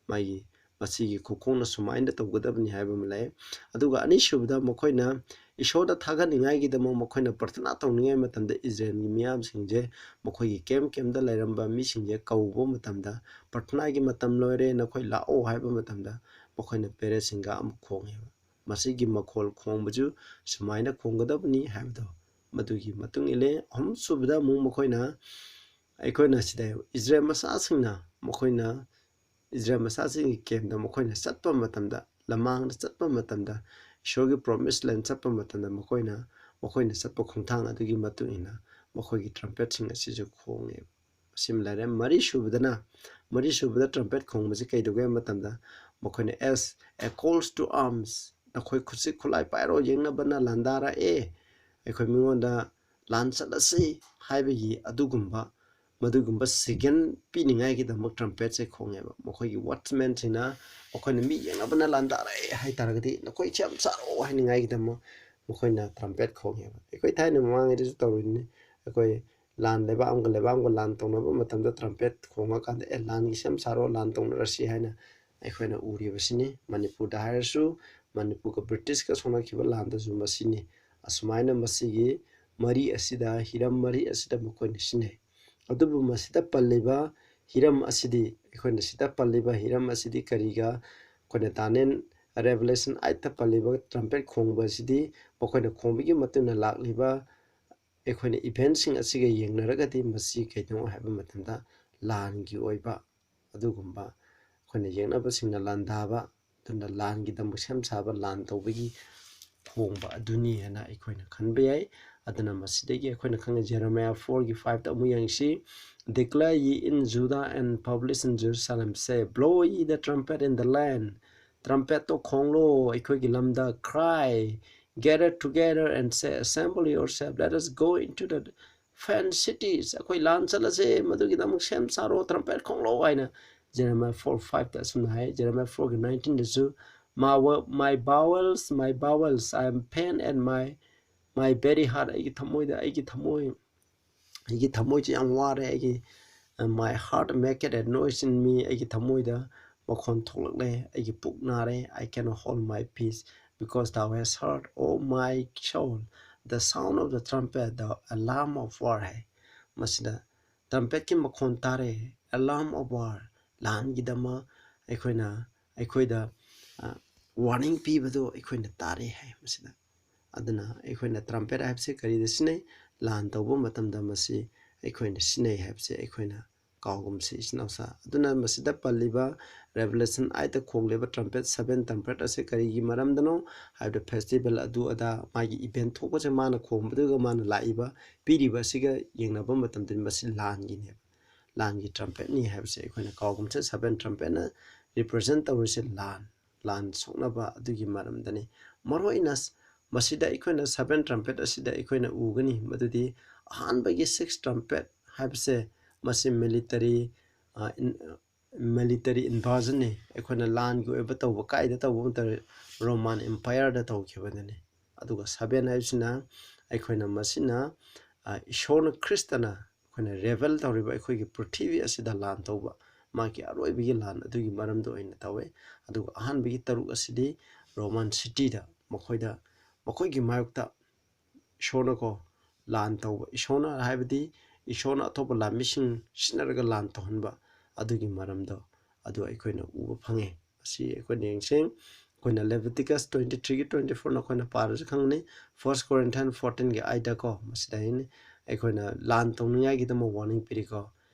ꯃꯥꯒꯤ ꯃꯁꯤꯒꯤ ꯈꯨꯈꯣꯡꯅ ꯁꯨꯃꯥꯏꯅ ꯇꯧꯒꯗꯕꯅꯤ ꯍꯥꯏꯕ ꯑꯃ ꯂꯩ꯫ ꯑꯗꯨꯒ ꯑꯅꯤꯁꯨꯕꯗ, ꯃꯈꯣꯏꯅ ꯏꯁꯣꯔꯗ ꯊꯥꯒꯠꯅꯤꯡꯉꯥꯏꯒꯤꯗꯃꯛ ꯃꯈꯣꯏꯅ ꯄ꯭ꯔꯊꯅꯥ ꯇꯧꯅꯤꯡꯉꯥꯏ ꯃꯇꯝꯗ ꯏꯁꯔꯥꯌꯦꯜꯒꯤ ꯃꯤꯌꯥꯝꯁꯤꯡꯁꯦ, ꯃꯈꯣꯏꯒꯤ camp campꯇ ꯂꯩꯔꯝꯕ ꯃꯤꯁꯤꯡꯁꯦ ꯀꯧꯕ ꯃꯇꯝꯗ, "ꯄ꯭ꯔꯊꯅꯥꯒꯤ ꯃꯇꯝ ꯂꯣꯏꯔꯦ, ꯅꯈꯣꯏ ꯂꯥꯛꯑꯣ" ꯍꯥꯏꯕ ꯃꯇꯝꯗ ꯃꯈꯣꯏꯅ ꯄꯦꯔꯦꯁꯤꯡꯒ ꯑꯃꯨꯛ ꯈꯣꯡꯉꯦꯕ꯫ ꯃꯁꯤꯒꯤ ꯃꯈꯣꯜ ꯈꯣꯡꯕꯁꯨ ꯁꯨꯃꯥꯏꯅ ꯈꯣꯡꯒꯗꯕꯅꯤ ꯍꯥꯏꯕꯗꯣ ꯃꯗꯨꯒꯤ ꯃꯇꯨꯡ ꯏꯜꯂꯦ꯫ ꯑꯍꯨꯝꯁꯨꯕꯗ ꯑꯃꯨꯛ ꯃꯈꯣꯏꯅ, ꯑꯩꯈꯣꯏꯅ ꯁꯤꯗ ꯏꯁꯔꯥꯌꯦꯜ ꯃꯆꯥꯁꯤꯡꯅ, ꯃꯈꯣꯏꯅ ꯏꯁꯔꯥꯌꯦꯜ ꯃꯆꯥꯁꯤꯡꯒꯤ campꯇ ꯃꯈꯣꯏꯅ ꯆꯠꯄ ꯃꯇꯝꯗ, ꯂꯃꯥꯡꯗ ꯆꯠꯄ ꯃꯇꯝꯗ, ꯏꯁꯣꯔꯒꯤ promised land ꯆꯠꯄ ꯃꯇꯝꯗ ꯃꯈꯣꯏꯅ, ꯃꯈꯣꯏꯅ ꯆꯠꯄ ꯈꯣꯡꯊꯥꯡ ꯑꯗꯨꯒꯤ ꯃꯇꯨꯡ ꯏꯟꯅ ꯃꯈꯣꯏꯒꯤ trumpetꯁꯤꯡ ꯑꯁꯤꯁꯨ ꯈꯣꯡꯉꯦꯕ꯫ ꯁꯤꯃ ꯂꯩꯔꯦ꯫ ꯃꯔꯤ ꯁꯨꯕꯗꯅ, ꯃꯔꯤ ꯁꯨꯕꯗ trumpet ꯈꯣꯡꯕꯁꯤ ꯀꯩꯗꯧꯒꯦ ꯍꯥꯏꯕ ꯃꯇꯝꯗ, ꯃꯈꯣꯏꯅ as a calls to arms, "ꯅꯈꯣꯏ ꯈꯨꯠꯁꯤ ꯈꯨꯠꯂꯥꯏ ꯄꯥꯏꯔꯣ, ꯌꯦꯛꯅꯕꯅ ꯂꯥꯟꯗꯥꯔꯛꯑꯦ, ꯑꯩꯈꯣꯏ ꯃꯤꯉꯣꯟꯗ ꯂꯥꯟ ꯆꯠꯂꯁꯤ" ꯍꯥꯏꯕꯒꯤ ꯑꯗꯨꯒꯨꯝꯕ, ꯃꯗꯨꯒꯨꯝꯕ signal ꯄꯤꯅꯤꯡꯉꯥꯏꯒꯤꯗꯃꯛ trumpetꯁꯦ ꯈꯣꯡꯉꯦꯕ꯫ ꯃꯈꯣꯏꯒꯤ watchmanꯁꯤꯡꯅ ꯃꯈꯣꯏꯅ ꯃꯤ ꯌꯦꯛꯅꯕꯅ ꯂꯥꯟꯗꯥꯔꯛꯑꯦ ꯍꯥꯏ ꯇꯥꯔꯒꯗꯤ, "ꯅꯈꯣꯏ ꯁꯦꯝ ꯁꯥꯔꯣ" ꯍꯥꯏꯅꯤꯡꯉꯥꯏꯒꯤꯗꯃꯛ ꯃꯈꯣꯏꯅ trumpet ꯈꯣꯡꯉꯦꯕ꯫ ꯑꯩꯈꯣꯏ ꯊꯥꯏꯅ ꯃꯃꯥꯡꯉꯩꯗꯁꯨ ꯇꯧꯔꯤꯅꯤ꯫ ꯑꯩꯈꯣꯏ ꯂꯥꯟ, ꯂꯩꯕꯥꯛ ꯑꯃꯒ ꯂꯩꯕꯥꯛ ꯑꯃꯒ ꯂꯥꯟ ꯇꯧꯅꯕ ꯃꯇꯝꯗ trumpet ꯈꯣꯡꯉꯀꯥꯟꯗ, "ꯑꯦ, ꯂꯥꯟꯒꯤ ꯁꯦꯝ ꯁꯥꯔꯣ, ꯂꯥꯟ ꯇꯧꯅꯔꯁꯤ" ꯍꯥꯏꯅ ꯑꯩꯈꯣꯏꯅ ꯎꯔꯤꯕꯁꯤꯅꯤ꯫ ꯃꯅꯤꯄꯨꯔꯗ ꯍꯥꯏꯔꯁꯨ, ꯃꯅꯤꯄꯨꯔꯒ ꯕ꯭ꯔꯤꯇꯤꯁꯀ ꯁꯣꯛꯅꯈꯤꯕ ꯂꯥꯟꯗꯁꯨ ꯃꯁꯤꯅꯤ꯫ ꯑꯁꯨꯃꯥꯏꯅ ꯃꯁꯤꯒꯤ ꯃꯔꯤ ꯑꯁꯤꯗ, ꯍꯤꯔꯝ ꯃꯔꯤ ꯑꯁꯤꯗ ꯃꯈꯣꯏꯅ ꯁꯤꯖꯤꯟꯅꯩ꯫ ꯑꯗꯨꯕꯨ ꯃꯁꯤꯗ ꯄꯜꯂꯤꯕ ꯍꯤꯔꯝ ꯑꯁꯤꯗꯤ, ꯑꯩꯈꯣꯏꯅ ꯁꯤꯗ ꯄꯜꯂꯤꯕ ꯍꯤꯔꯝ ꯑꯁꯤꯗꯤ ꯀꯔꯤꯒ, ꯑꯩꯈꯣꯏꯅ Daniel Revelation eightꯇ ꯄꯜꯂꯤꯕ trumpet ꯈꯣꯡꯕ ꯑꯁꯤꯗꯤ ꯃꯈꯣꯏꯅ ꯈꯣꯡꯕꯒꯤ ꯃꯇꯨꯡ ꯏꯟꯅ ꯂꯥꯛꯂꯤꯕ ꯑꯩꯈꯣꯏꯅ eventꯁꯤꯡ ꯑꯁꯤꯒ ꯌꯦꯡꯅꯔꯒꯗꯤ ꯃꯁꯤ ꯀꯩꯅꯣ ꯍꯥꯏꯕ ꯃꯇꯝꯗ ꯂꯥꯟꯒꯤ ꯑꯣꯏꯕ ꯑꯗꯨꯒꯨꯝꯕ ꯑꯩꯈꯣꯏꯅ ꯌꯦꯛꯅꯕꯁꯤꯡꯅ ꯂꯥꯟꯗꯥꯕ, ꯑꯗꯨꯅ ꯂꯥꯟꯒꯤꯗꯃꯛ ꯁꯦꯝ ꯁꯥꯕ, ꯂꯥꯟ ꯇꯧꯕꯒꯤ ꯈꯣꯡꯕ ꯑꯗꯨꯅꯤ ꯍꯥꯏꯅ ꯑꯩꯈꯣꯏꯅ ꯈꯟꯕ ꯌꯥꯏ꯫ ꯑꯗꯨꯅ ꯃꯁꯤꯗꯒꯤ ꯑꯩꯈꯣꯏꯅ ꯈꯪꯉꯦ, Jeremiah fourꯒꯤ fiveꯇ ꯑꯃꯨꯛ ꯌꯦꯡꯁꯤ꯫ "Declare ye in Judah and publish in Jerusalem, say, blow ye the trumpet in the land." Trumpetꯇꯣ ꯈꯣꯡꯂꯣ ꯑꯩꯈꯣꯏꯒꯤ ꯂꯝꯗ, cry, gather together and say, assemble yourself, let us go into the fenced cities. ꯑꯩꯈꯣꯏ ꯂꯥꯟ ꯆꯠꯂꯁꯦ, ꯃꯗꯨꯒꯤꯗꯃꯛ ꯁꯦꯝ ꯁꯥꯔꯣ, trumpet ꯈꯣꯡꯂꯣ ꯍꯥꯏꯅ Jeremiah four fiveꯇ ꯑꯁꯨꯝꯅ ꯍꯥꯏ꯫ Jeremiah fourꯒꯤ nineteenꯗꯁꯨ, "My wo-, my bowels, my bowels, I am pain and my, my very heart," ꯑꯩꯒꯤ ꯊꯃꯣꯏꯗ, ꯑꯩꯒꯤ ꯊꯃꯣꯏ, ꯑꯩꯒꯤ ꯊꯃꯣꯏꯁꯦ ꯌꯥꯝ ꯋꯥꯔꯦ, ꯑꯩꯒꯤ, uh, "My heart maketh a noise in me," ꯑꯩꯒꯤ ꯊꯃꯣꯏꯗ ꯃꯈꯣꯟ ꯊꯣꯛꯂꯛꯂꯦ, ꯑꯩꯒꯤ ꯄꯨꯛ ꯅꯥꯔꯦ, "I cannot hold my peace, because thou hast heard, O my soul, the sound of the trumpet, the alarm of war" ꯍꯥꯏ꯫ ꯃꯁꯤꯗ trumpetꯀꯤ ꯃꯈꯣꯟ ꯇꯥꯔꯦ, alarm of war, ꯂꯥꯟꯒꯤꯗꯃꯛ ꯑꯩꯈꯣꯏꯅ, ꯑꯩꯈꯣꯏꯗ, ꯑ, warning ꯄꯤꯕꯗꯣ ꯑꯩꯈꯣꯏꯅ ꯇꯥꯔꯦ ꯍꯥꯏ ꯃꯁꯤꯗ꯫ ꯑꯗꯨꯅ ꯑꯩꯈꯣꯏꯅ trumpet ꯍꯥꯏꯕꯁꯤ ꯀꯔꯤꯗ ꯁꯤꯖꯤꯟꯅꯩ? ꯂꯥꯟ ꯇꯧꯕ ꯃꯇꯝꯗ ꯃꯁꯤ ꯑꯩꯈꯣꯏꯅ ꯁꯤꯖꯤꯟꯅꯩ ꯍꯥꯏꯕꯁꯤ ꯑꯩꯈꯣꯏꯅ ꯀꯥꯎꯒꯨꯝꯁꯤ, ꯏꯆꯤꯟ ꯏꯅꯥꯎꯁꯥ꯫ ꯑꯗꯨꯅ ꯃꯁꯤꯗ ꯄꯜꯂꯤꯕ Revelation eightꯇ ꯈꯣꯡꯂꯤꯕ trumpet, seven trumpet ꯑꯁꯤ ꯀꯔꯤꯒꯤ ꯃꯔꯝꯗꯅꯣ ꯍꯥꯏꯕꯗ, festival ꯑꯗꯨ ꯑꯗꯥ ꯃꯥꯒꯤ event ꯊꯣꯛꯄꯁꯦ ꯃꯥꯅ ꯈꯣꯡꯕꯗꯨꯒ ꯃꯥꯅ ꯂꯥꯛꯏꯕ, ꯄꯤꯔꯤꯕ ꯑꯁꯤꯒ ꯌꯦꯡꯅꯕ ꯃꯇꯝꯗꯗꯤ ꯃꯁꯤ ꯂꯥꯟꯒꯤꯅꯦꯕ꯫ ꯂꯥꯟꯒꯤ trumpetꯅꯤ ꯍꯥꯏꯕꯁꯦ ꯑꯩꯈꯣꯏꯅ ꯀꯥꯎꯒꯨꯝꯁꯦ꯫ Seven trumpetꯅ represent ꯇꯧꯔꯤꯁꯦ ꯂꯥꯟ, ꯂꯥꯟ ꯁꯣꯛꯅꯕ ꯑꯗꯨꯒꯤ ꯃꯔꯝꯗꯅꯤ꯫ ꯃꯔꯨꯑꯣꯏꯅ ꯃꯁꯤꯗ ꯑꯩꯈꯣꯏꯅ seven trumpet ꯑꯁꯤꯗ ꯑꯩꯈꯣꯏꯅ ꯎꯒꯅꯤ ꯃꯗꯨꯗꯤ ꯑꯍꯥꯟꯕꯒꯤ six trumpet ꯍꯥꯏꯕꯁꯦ ꯃꯁꯤ military, ꯑ, in-, military invasionꯅꯤ꯫ ꯑꯩꯈꯣꯏꯅ ꯂꯥꯟꯒꯤ ꯑꯣꯏꯕ ꯇꯧꯕ ꯀꯥꯏꯗ ꯇꯧꯕ ꯃꯇꯝꯗ Roman Empireꯗ ꯇꯧꯈꯤꯕꯗꯨꯅꯤ꯫ ꯑꯗꯨꯒ seven ꯍꯥꯏꯕꯁꯤꯅ ꯑꯩꯈꯣꯏꯅ ꯃꯁꯤꯅ, ꯑ, ꯏꯁꯣꯔꯅ ꯈ꯭ꯔꯤꯁꯇꯅ ꯑꯩꯈꯣꯏꯅ rebel ꯇꯧꯔꯤꯕ ꯑꯩꯈꯣꯏꯒꯤ ꯄ꯭ꯔꯤꯊꯤꯕꯤ ꯑꯁꯤꯗ ꯂꯥꯟ ꯇꯧꯕ, ꯃꯥꯒꯤ ꯑꯔꯣꯏꯕꯒꯤ ꯂꯥꯟ ꯑꯗꯨꯒꯤ ꯃꯔꯝꯗ ꯑꯣꯏꯅ ꯇꯧꯋꯦ꯫ ꯑꯗꯨꯒ ꯑꯍꯥꯟꯕꯒꯤ ꯇꯔꯨꯛ ꯑꯁꯤꯗꯤ Roman cityꯗ ꯃꯈꯣꯏꯗ, ꯃꯈꯣꯏꯒꯤ ꯃꯥꯌꯣꯛꯇ ꯏꯁꯣꯔꯅꯀꯣ ꯂꯥꯟ ꯇꯧꯕ, ꯏꯁꯣꯔꯅ ꯍꯥꯏꯕꯗꯤ ꯏꯁꯣꯔꯅ ꯑꯇꯣꯞꯄ ꯂꯥꯟꯃꯤꯁꯤꯡ ꯁꯤꯖꯤꯟꯅꯔꯒ ꯂꯥꯟ ꯇꯧꯍꯟꯕ ꯑꯗꯨꯒꯤ ꯃꯔꯝꯗꯣ ꯑꯗꯨ ꯑꯩꯈꯣꯏꯅ ꯎꯕ ꯐꯪꯉꯦ꯫ ꯑꯁꯤ ꯑꯩꯈꯣꯏꯅ ꯌꯦꯡꯁꯦ꯫ ꯑꯩꯈꯣꯏꯅ Leviticus twenty threeꯒꯤ twenty four ꯅꯈꯣꯏꯅ ꯄꯥꯔꯁꯨ ꯈꯪꯒꯅꯤ꯫ First Corinthians fourteenꯒꯤ ꯑꯩꯗꯀꯣ ꯃꯁꯤꯗ ꯑꯩꯅ, ꯑꯩꯈꯣꯏꯅ ꯂꯥꯟ ꯇꯧꯅꯤꯡꯉꯥꯏꯒꯤꯗꯃꯛ warning ꯄꯤꯔꯤꯀꯣ꯫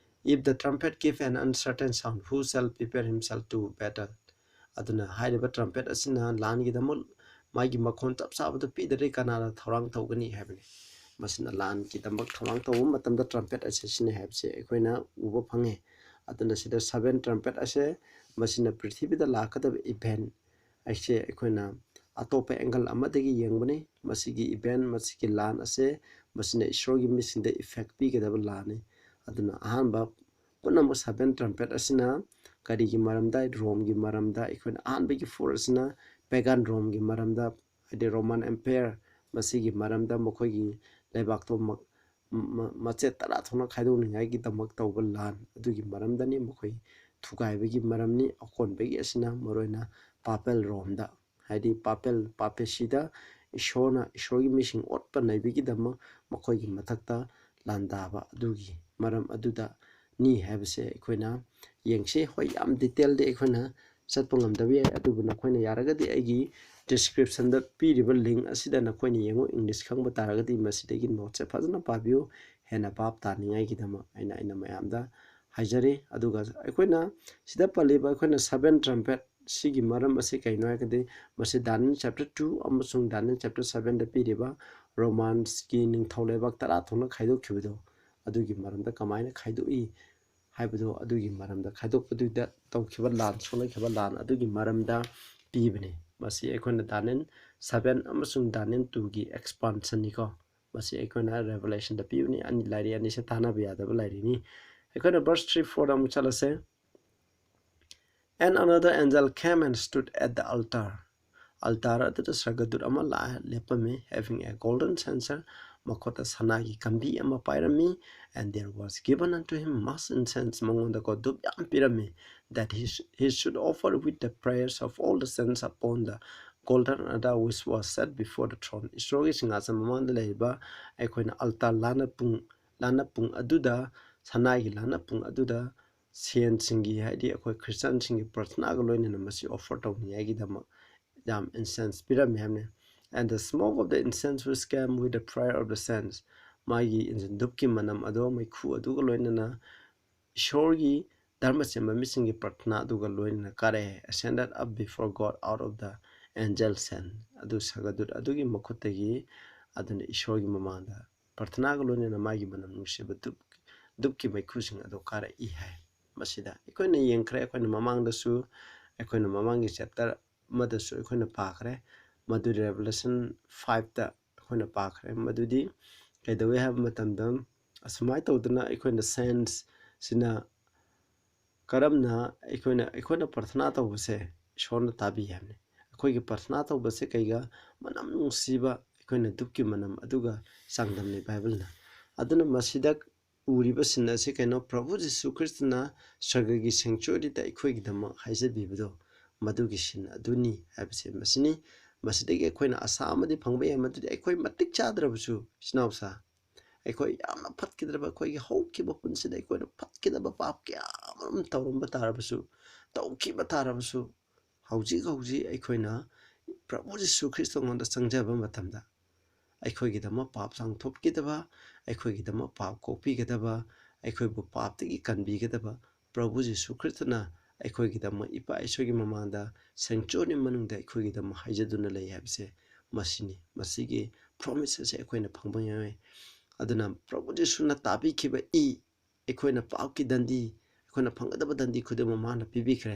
"If the trumpet give an uncertain sound, who shall prepare himself to battle?" ꯑꯗꯨꯅ ꯍꯥꯏꯔꯤꯕ trumpet ꯑꯁꯤꯅ ꯂꯥꯟꯒꯤꯗꯃꯛ ꯃꯥꯒꯤ ꯃꯈꯣꯟ ꯆꯞ ꯆꯥꯕꯗꯨ ꯄꯤꯗ꯭ꯔꯗꯤ ꯀꯅꯥꯅ ꯊꯧꯔꯥꯡ ꯇꯧꯒꯅꯤ ꯍꯥꯏꯕꯅꯤ꯫ ꯃꯁꯤꯅ ꯂꯥꯟꯒꯤꯗꯃꯛ ꯊꯧꯔꯥꯡ ꯇꯧꯕ ꯃꯇꯝꯗ trumpet ꯑꯁꯤ ꯁꯤꯖꯤꯟꯅꯩ ꯍꯥꯏꯕꯁꯦ ꯑꯩꯈꯣꯏꯅ ꯎꯕ ꯐꯪꯉꯦ꯫ ꯑꯗꯨꯅ ꯁꯤꯗ seven trumpet ꯑꯁꯦ ꯃꯁꯤꯅ ꯄ꯭ꯔꯤꯊꯤꯕꯤꯗ ꯂꯥꯛꯀꯗꯕ event ꯑꯩꯁꯦ ꯑꯩꯈꯣꯏꯅ ꯑꯇꯣꯞꯄ angle ꯑꯃꯗꯒꯤ ꯌꯦꯡꯕꯅꯤ꯫ ꯃꯁꯤꯒꯤ event, ꯃꯁꯤꯒꯤ ꯂꯥꯟ ꯑꯁꯦ ꯃꯁꯤꯅ ꯏꯁꯣꯔꯒꯤ ꯃꯤꯁꯤꯡꯗ effect ꯄꯤꯒꯗꯕ ꯂꯥꯟꯅꯤ꯫ ꯑꯗꯨꯅ ꯑꯍꯥꯟꯕ ꯄꯨꯝꯅꯃꯛ seven trumpet ꯑꯁꯤꯅ ꯀꯔꯤꯒꯤ ꯃꯔꯝꯗ? ꯔꯣꯝꯒꯤ ꯃꯔꯝꯗ꯫ ꯑꯩꯈꯣꯏꯅ ꯑꯍꯥꯟꯕꯒꯤ four ꯑꯁꯤꯅ pagan ꯔꯣꯝꯒꯤ ꯃꯔꯝꯗ, ꯍꯥꯏꯗꯤ Roman Empire, ꯃꯁꯤꯒꯤ ꯃꯔꯝꯗ ꯃꯈꯣꯏꯒꯤ ꯂꯩꯕꯥꯛꯇꯣ ꯃ-, ꯃ-, ꯃꯆꯦꯠ ꯇꯔꯥ ꯊꯣꯛꯅ ꯈꯥꯏꯗꯣꯛꯅꯤꯡꯉꯥꯏꯒꯤꯗꯃꯛ ꯇꯧꯕ ꯂꯥꯟ ꯑꯗꯨꯒꯤ ꯃꯔꯝꯗꯅꯤ꯫ ꯃꯈꯣꯏ ꯊꯨꯒꯥꯏꯕꯒꯤ ꯃꯔꯝꯅꯤ꯫ ꯑꯀꯣꯟꯕꯒꯤ ꯑꯁꯤꯅ ꯃꯔꯨꯑꯣꯏꯅ papal ꯔꯣꯝꯗ, ꯍꯥꯏꯗꯤ papal, papacyꯗ ꯏꯁꯣꯔꯅ, ꯏꯁꯣꯔꯒꯤ ꯃꯤꯁꯤꯡ ꯑꯣꯠꯄ ꯅꯩꯕꯒꯤꯗꯃꯛ ꯃꯈꯣꯏꯒꯤ ꯃꯊꯛꯇ ꯂꯥꯟꯗꯥꯕ ꯑꯗꯨꯒꯤ ꯃꯔꯝ ꯑꯗꯨꯗ ꯅꯤ ꯍꯥꯏꯕꯁꯦ ꯑꯩꯈꯣꯏꯅ ꯌꯦꯡꯁꯤ꯫ ꯍꯣꯏ, ꯌꯥꯝ detailꯗꯤ ꯑꯩꯈꯣꯏꯅ ꯆꯠꯄ ꯉꯝꯗꯕ ꯌꯥꯏ, ꯑꯗꯨꯕꯨ ꯅꯈꯣꯏꯅ ꯌꯥꯔꯒꯗꯤ ꯑꯩꯒꯤ descriptionꯗ ꯄꯤꯔꯤꯕ link ꯑꯁꯤꯗ ꯅꯈꯣꯏꯅ ꯌꯦꯡꯉꯨ꯫ English ꯈꯪꯕ ꯇꯥꯔꯒꯗꯤ ꯃꯁꯤꯗꯒꯤ noteꯁꯦ ꯐꯖꯅ ꯄꯥꯕꯤꯌꯨ, ꯍꯦꯟꯅ ꯚꯥꯞ ꯇꯥꯅꯤꯡꯉꯥꯏꯒꯤꯗꯃꯛ ꯑꯩꯅ, ꯑꯩꯅ ꯃꯌꯥꯝꯗ ꯍꯥꯏꯖꯔꯤ꯫ ꯑꯗꯨꯒ ꯑꯩꯈꯣꯏꯅ ꯁꯤꯗ ꯄꯜꯂꯤꯕ ꯑꯩꯈꯣꯏꯅ seven trumpet ꯁꯤꯒꯤ ꯃꯔꯝ ꯑꯁꯤ ꯀꯩꯅꯣ ꯍꯥꯏꯔꯒꯗꯤ ꯃꯁꯤ Daniel chapter two ꯑꯃꯁꯨꯡ Daniel chapter sevenꯗ ꯄꯤꯔꯤꯕ Romansꯀꯤ ꯅꯤꯡꯊꯧ ꯂꯩꯕꯥꯛ ꯇꯔꯥ ꯊꯣꯛꯅ ꯈꯥꯏꯗꯣꯛꯈꯤꯕꯗꯣ ꯑꯗꯨꯒꯤ ꯃꯔꯝꯗ ꯀꯃꯥꯏꯅ ꯈꯥꯏꯗꯣꯛꯏ? ꯍꯥꯏꯕꯗꯣ ꯑꯗꯨꯒꯤ ꯃꯔꯝꯗ ꯈꯥꯏꯗꯣꯛꯄꯗꯨꯗ ꯇꯧꯈꯤꯕ ꯂꯥꯟ, ꯁꯣꯛꯂꯛꯈꯤꯕ ꯂꯥꯟ ꯑꯗꯨꯒꯤ ꯃꯔꯝꯗ ꯄꯤꯕꯅꯤ꯫ ꯃꯁꯤ ꯑꯩꯈꯣꯏꯅ Daniel seven ꯑꯃꯁꯨꯡ Daniel twoꯒꯤ expansionꯅꯤꯀꯣ꯫ ꯃꯁꯤ ꯑꯩꯈꯣꯏꯅ Revelationꯗ ꯄꯤꯕꯅꯤ꯫ ꯑꯅꯤ, ꯂꯥꯏꯔꯤꯛ ꯑꯅꯤꯁꯦ ꯇꯥꯟꯅꯕ ꯌꯥꯗꯕ ꯂꯥꯏꯔꯤꯛꯅꯤ꯫ ꯑꯩꯈꯣꯏꯅ verse three fourꯗ ꯑꯃꯨꯛ ꯆꯠꯂꯁꯦ꯫ And another angel came and stood at the altar. Altar ꯑꯗꯨꯗ ꯁꯔꯒꯗꯨꯠ ꯑꯃ ꯂꯥꯛꯑ ꯂꯦꯞꯄꯝꯃꯤ, having a golden censer, ꯃꯈꯨꯠꯇ ꯁꯅꯥꯒꯤ ꯀꯝꯕꯤ ꯑꯃ ꯄꯥꯏꯔꯝꯃꯤ꯫ And there was given unto him much incense, ꯃꯉꯣꯟꯗꯀꯣ ꯙꯨꯞ ꯌꯥꯝ ꯄꯤꯔꯝꯃꯤ, that he, sh- he should offer with the prayers of all the saints upon the golden altar which was set before the throne. ꯏꯁꯣꯔꯒꯤ ꯁꯤꯡꯍꯥꯁꯟ ꯃꯃꯥꯡꯗ ꯂꯩꯔꯤꯕ ꯑꯩꯈꯣꯏꯅ altar ꯂꯥꯟꯅ ꯄꯨꯡ, ꯂꯥꯟꯅ ꯄꯨꯡ ꯑꯗꯨꯗ, ꯁꯅꯥꯒꯤ ꯂꯥꯟꯅ ꯄꯨꯡ ꯑꯗꯨꯗ ꯁꯦꯟꯁꯤꯡꯒꯤ, ꯍꯥꯏꯗꯤ ꯑꯩꯈꯣꯏ ꯈ꯭ꯔꯤꯁꯇꯤꯌꯥꯟꯁꯤꯡꯒꯤ ꯄ꯭ꯔꯊꯅꯥꯒ ꯂꯣꯏꯅꯅ ꯃꯁꯤ offer ꯇꯧꯅꯤꯡꯉꯥꯏꯒꯤꯗꯃꯛ ꯌꯥꯝ incense ꯄꯤꯔꯝꯃꯤ ꯍꯥꯏꯕꯅꯤ꯫ And the smoke of the incense which came with the prayer of the saints, ꯃꯥꯒꯤ ꯏꯟꯖꯤꯟ ꯙꯨꯞꯀꯤ ꯃꯅꯝ ꯑꯗꯣ ꯃꯩꯈꯨ ꯑꯗꯨꯒ ꯂꯣꯏꯅꯅ ꯏꯁꯣꯔꯒꯤ ꯙꯔꯃ ꯆꯦꯟꯕ ꯃꯤꯁꯤꯡꯒꯤ ꯄ꯭ꯔꯊꯅꯥ ꯑꯗꯨꯒ ꯂꯣꯏꯅꯅ ꯀꯥꯔꯛꯑꯦ, ascended up before God out of the angel sent, ꯑꯗꯨ ꯁꯔꯒꯗꯨꯠ ꯑꯗꯨꯒꯤ ꯃꯈꯨꯠꯇꯒꯤ, ꯑꯗꯨꯅ ꯏꯁꯣꯔꯒꯤ ꯃꯃꯥꯡꯗ ꯄ꯭ꯔꯊꯅꯥꯒ ꯂꯣꯏꯅꯅ ꯃꯥꯒꯤ ꯃꯅꯝ ꯅꯨꯡꯁꯤꯕ ꯙꯨꯞ, ꯙꯨꯞꯀꯤ ꯃꯩꯈꯨꯁꯤꯡ ꯑꯗꯨ ꯀꯥꯔꯛꯏ ꯍꯥꯏ꯫ ꯃꯁꯤꯗ ꯑꯩꯈꯣꯏꯅ ꯌꯦꯡꯈ꯭ꯔꯦ, ꯑꯩꯈꯣꯏꯅ ꯃꯃꯥꯡꯗꯁꯨ, ꯑꯩꯈꯣꯏꯅ ꯃꯃꯥꯡꯒꯤ chapter ꯑꯃꯗꯁꯨ ꯑꯩꯈꯣꯏꯅ ꯄꯥꯈ꯭ꯔꯦ, ꯃꯗꯨ Revelation fiveꯇ ꯑꯩꯈꯣꯏꯅ ꯄꯥꯈ꯭ꯔꯦ꯫ ꯃꯗꯨꯗꯤ ꯀꯩꯗꯧꯋꯤ ꯍꯥꯏꯕ ꯃꯇꯝꯗ, ꯑꯁꯨꯃꯥꯏꯅ ꯇꯧꯗꯅ ꯑꯩꯈꯣꯏꯅ saintsꯁꯤꯅ ꯀꯔꯝꯅ ꯑꯩꯈꯣꯏꯅ, ꯑꯩꯈꯣꯏꯅ ꯄ꯭ꯔꯊꯅꯥ ꯇꯧꯕꯁꯦ ꯏꯁꯣꯔꯅ ꯇꯥꯕꯤ ꯍꯥꯏꯕꯅꯤ꯫ ꯑꯩꯈꯣꯏꯒꯤ ꯄ꯭ꯔꯊꯅꯥ ꯇꯧꯕꯁꯦ ꯀꯩꯒ? ꯃꯅꯝ ꯅꯨꯡꯁꯤꯕ ꯑꯩꯈꯣꯏꯅ ꯙꯨꯞꯀꯤ ꯃꯅꯝ ꯑꯗꯨꯒ ꯆꯥꯡꯗꯝꯅꯩ ꯕꯥꯏꯕꯜꯅ꯫ ꯑꯗꯨꯅ ꯃꯁꯤꯗ ꯎꯔꯤꯕ scene ꯑꯁꯤ ꯀꯩꯅꯣ? ꯄ꯭ꯔꯚꯨ ꯖꯤꯁꯨ ꯈ꯭ꯔꯤꯁꯇꯅ ꯁꯔꯒꯒꯤ sanctuaryꯗ ꯑꯩꯈꯣꯏꯒꯤꯗꯃꯛ ꯍꯥꯏꯖꯕꯤꯕꯗꯣ, ꯃꯗꯨꯒꯤ scene ꯑꯗꯨꯅꯤ ꯍꯥꯏꯕꯁꯦ ꯃꯁꯤꯅꯤ꯫ ꯃꯁꯤꯗꯒꯤ ꯑꯩꯈꯣꯏꯅ ꯑꯁꯥ ꯑꯃꯗꯤ ꯐꯪꯕ ꯌꯥꯏ, ꯃꯗꯨꯗꯤ ꯑꯩꯈꯣꯏ ꯃꯇꯤꯛ ꯆꯥꯗ꯭ꯔꯕꯁꯨ, ꯏꯆꯤꯟ ꯏꯅꯥꯎꯁꯥ, ꯑꯩꯈꯣꯏ ꯌꯥꯝꯅ ꯐꯠꯈꯤꯗ꯭ꯔꯕ, ꯑꯩꯈꯣꯏꯒꯤ ꯍꯧꯈꯤꯕ ꯄꯨꯟꯁꯤꯗ ꯑꯩꯈꯣꯏꯅ ꯐꯠꯈꯤꯗꯕ ꯄꯥꯞ ꯀꯌꯥ ꯑꯃꯔꯣꯝ ꯇꯧꯔꯝꯕ ꯇꯥꯔꯕꯁꯨ, ꯇꯧꯈꯤꯕ ꯇꯥꯔꯕꯁꯨ, ꯍꯧꯖꯤꯛ ꯍꯧꯖꯤꯛ ꯑꯩꯈꯣꯏꯅ ꯄ꯭ꯔꯚꯨ ꯖꯤꯁꯨ ꯈ꯭ꯔꯤꯁꯇꯉꯣꯟꯗ ꯆꯪꯖꯕ ꯃꯇꯝꯗ, ꯑꯩꯈꯣꯏꯒꯤꯗꯃꯛ ꯄꯥꯞ ꯆꯥꯝꯊꯣꯛꯄꯤꯒꯗꯕ, ꯑꯩꯈꯣꯏꯒꯤꯗꯃꯛ ꯄꯥꯞ ꯀꯣꯛꯄꯤꯒꯗꯕ, ꯑꯩꯈꯣꯏꯕꯨ ꯄꯥꯞꯇꯒꯤ ꯀꯟꯕꯤꯒꯗꯕ ꯄ꯭ꯔꯚꯨ ꯖꯤꯁꯨ ꯈ꯭ꯔꯤꯁꯇꯅ ꯑꯩꯈꯣꯏꯒꯤꯗꯃꯛ ꯏꯄꯥ ꯏꯁꯣꯔꯒꯤ ꯃꯃꯥꯡꯗ sanctuary ꯃꯅꯨꯡꯗ ꯑꯩꯈꯣꯏꯒꯤꯗꯃꯛ ꯍꯥꯏꯖꯗꯨꯅ ꯂꯩ ꯍꯥꯏꯕꯁꯦ ꯃꯁꯤꯅꯤ꯫ ꯃꯁꯤꯒꯤ promise ꯑꯁꯦ ꯑꯩꯈꯣꯏꯅ ꯐꯪꯕ ꯉꯝꯃꯤ꯫ ꯑꯗꯨꯅ ꯄ꯭ꯔꯚꯨ ꯖꯤꯁꯨꯅ ꯇꯥꯕꯤꯈꯤꯕ ꯏ, ꯑꯩꯈꯣꯏꯅ ꯄꯥꯞꯀꯤ ꯗꯟꯗꯤ, ꯑꯩꯈꯣꯏꯅ ꯐꯪꯒꯗꯕ ꯗꯟꯗꯤ ꯈꯨꯗꯤꯡꯃꯛ ꯃꯥꯅ ꯄꯤꯕꯤꯈ꯭ꯔꯦ꯫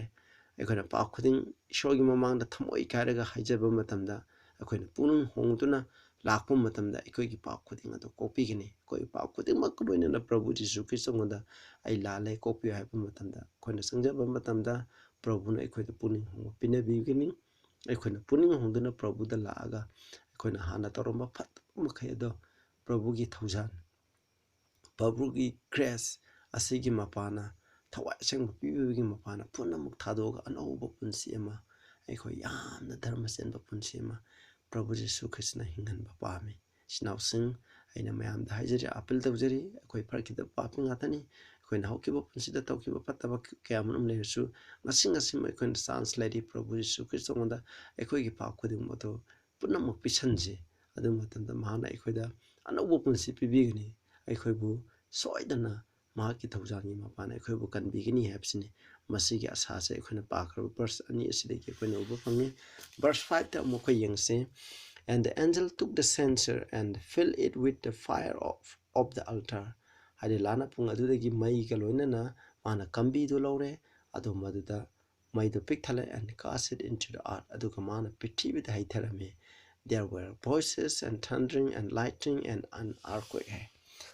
ꯑꯩꯈꯣꯏꯅ ꯄꯥꯞ ꯈꯨꯗꯤꯡ ꯏꯁꯣꯔꯒꯤ ꯃꯃꯥꯡꯗ ꯊꯃꯣꯏ ꯀꯥꯏꯔꯒ ꯍꯥꯏꯖꯕ ꯃꯇꯝꯗ, ꯑꯩꯈꯣꯏꯅ ꯄꯨꯛꯅꯤꯡ ꯍꯣꯡꯗꯨꯅ ꯂꯥꯛꯄ ꯃꯇꯝꯗ ꯑꯩꯈꯣꯏꯒꯤ ꯄꯥꯞ ꯈꯨꯗꯤꯡ ꯑꯗꯨ ꯀꯣꯛꯄꯤꯒꯅꯤ꯫ ꯑꯩꯈꯣꯏꯒꯤ ꯄꯥꯞ ꯈꯨꯗꯤꯡꯃꯛꯀ ꯂꯣꯏꯅꯅ ꯄ꯭ꯔꯚꯨ ꯖꯤꯁꯨ ꯈ꯭ꯔꯤꯁꯇꯉꯣꯟꯗ "ꯑꯩ ꯂꯥꯜꯂꯦ, ꯀꯣꯛꯄꯤꯌꯨ" ꯍꯥꯏꯕ ꯃꯇꯝꯗ, ꯑꯩꯈꯣꯏꯅ ꯆꯪꯖꯕ ꯃꯇꯝꯗ ꯄ꯭ꯔꯚꯨꯅ ꯑꯩꯈꯣꯏꯗ ꯄꯨꯛꯅꯤꯡ ꯍꯣꯡꯕ ꯄꯤꯅꯕꯤꯒꯅꯤ꯫ ꯑꯩꯈꯣꯏꯅ ꯄꯨꯛꯅꯤꯡ ꯍꯣꯡꯗꯨꯅ ꯄ꯭ꯔꯚꯨꯗ ꯂꯥꯛꯑꯒ ꯑꯩꯈꯣꯏꯅ ꯍꯥꯟꯅ ꯇꯧꯔꯝꯕ ꯐꯠꯇꯕ ꯃꯈꯩ ꯑꯗꯣ ꯄ꯭ꯔꯚꯨꯒꯤ ꯊꯧꯖꯥꯜ, ꯄ꯭ꯔꯚꯨꯒꯤ grace ꯑꯁꯤꯒꯤ ꯃꯄꯥꯅ, ꯊꯋꯥꯏ ꯑꯁꯦꯡꯕ ꯄꯤꯕꯤꯕꯒꯤ ꯃꯄꯥꯅ ꯄꯨꯝꯅꯃꯛ ꯊꯥꯗꯣꯛꯑꯒ ꯑꯅꯧꯕ ꯄꯨꯟꯁꯤ ꯑꯃ, ꯑꯩꯈꯣꯏ ꯌꯥꯝꯅ ꯙꯔꯃ ꯆꯦꯟꯕ ꯄꯨꯟꯁꯤ ꯑꯃ ꯄ꯭ꯔꯚꯨ ꯖꯤꯁꯨ ꯈ꯭ꯔꯤꯁꯇꯅ ꯍꯤꯡꯍꯟꯕ ꯄꯥꯝꯃꯤ꯫ ꯏꯆꯤꯟ ꯏꯅꯥꯎꯁꯤꯡ, ꯑꯩꯅ ꯃꯌꯥꯝꯗ ꯍꯥꯏꯖꯔꯤ, appeal ꯇꯧꯖꯔꯤ, ꯑꯩꯈꯣꯏ ꯐꯔꯛꯈꯤꯗꯕ ꯄꯥꯄꯤ ꯉꯥꯛꯇꯅꯤ꯫ ꯑꯩꯈꯣꯏꯅ ꯍꯧꯈꯤꯕ ꯄꯨꯟꯁꯤꯗ ꯇꯧꯈꯤꯕ ꯐꯠꯇꯕ ꯀꯌꯥ ꯃꯔꯨꯝ ꯂꯩꯔꯁꯨ, ꯉꯁꯤ ꯉꯁꯤꯃꯛ ꯑꯩꯈꯣꯏꯅ chance ꯂꯩꯔꯤ꯫ ꯄ꯭ꯔꯚꯨ ꯖꯤꯁꯨ ꯈ꯭ꯔꯤꯁꯇꯉꯣꯟꯗ ꯑꯩꯈꯣꯏꯒꯤ ꯄꯥꯞ ꯈꯨꯗꯤꯡꯃꯛ ꯑꯗꯨ ꯄꯨꯝꯅꯃꯛ ꯄꯤꯁꯟꯁꯤ꯫ ꯑꯗꯨ ꯃꯇꯝꯗ ꯃꯍꯥꯛꯅ ꯑꯩꯈꯣꯏꯗ ꯑꯅꯧꯕ ꯄꯨꯟꯁꯤ ꯄꯤꯕꯤꯒꯅꯤ꯫ ꯑꯩꯈꯣꯏꯕꯨ ꯁꯣꯏꯗꯅ ꯃꯍꯥꯛꯀꯤ ꯊꯧꯖꯥꯜꯒꯤ ꯃꯄꯥꯅ ꯑꯩꯈꯣꯏꯕꯨ ꯀꯟꯕꯤꯒꯅꯤ ꯍꯥꯏꯕꯁꯤꯅꯤ꯫ ꯃꯁꯤꯒꯤ ꯑꯁꯥꯁꯦ ꯑꯩꯈꯣꯏꯅ ꯄꯥꯈ꯭ꯔꯕ verse ꯑꯅꯤ ꯑꯁꯤꯗꯒꯤ ꯑꯩꯈꯣꯏꯅ ꯎꯕ ꯐꯪꯉꯤ꯫ Verse fiveꯇ ꯑꯃꯨꯛ ꯑꯩꯈꯣꯏ ꯌꯦꯡꯁꯤ꯫ "And the angel took the censer and filled it with the fire of, of the altar." ꯍꯥꯏꯗꯤ, ꯂꯥꯟꯅ ꯄꯨꯡ ꯑꯗꯨꯗꯒꯤ ꯃꯩꯒ ꯂꯣꯏꯅꯅ ꯃꯥꯅ ꯀꯝꯕꯤꯗꯨ ꯂꯧꯔꯦ, ꯑꯗꯨ ꯃꯗꯨꯗ ꯃꯩꯗꯨ ꯄꯤꯛ ꯊꯜꯂꯦ, "and cast it into the earth." ꯑꯗꯨꯒ ꯃꯥꯅ ꯄ꯭ꯔꯤꯊꯤꯕꯤꯗ ꯍꯩꯊꯔꯝꯃꯤ꯫ "There were voices and thundering and lightning and an earthquake" ꯍꯥꯏ꯫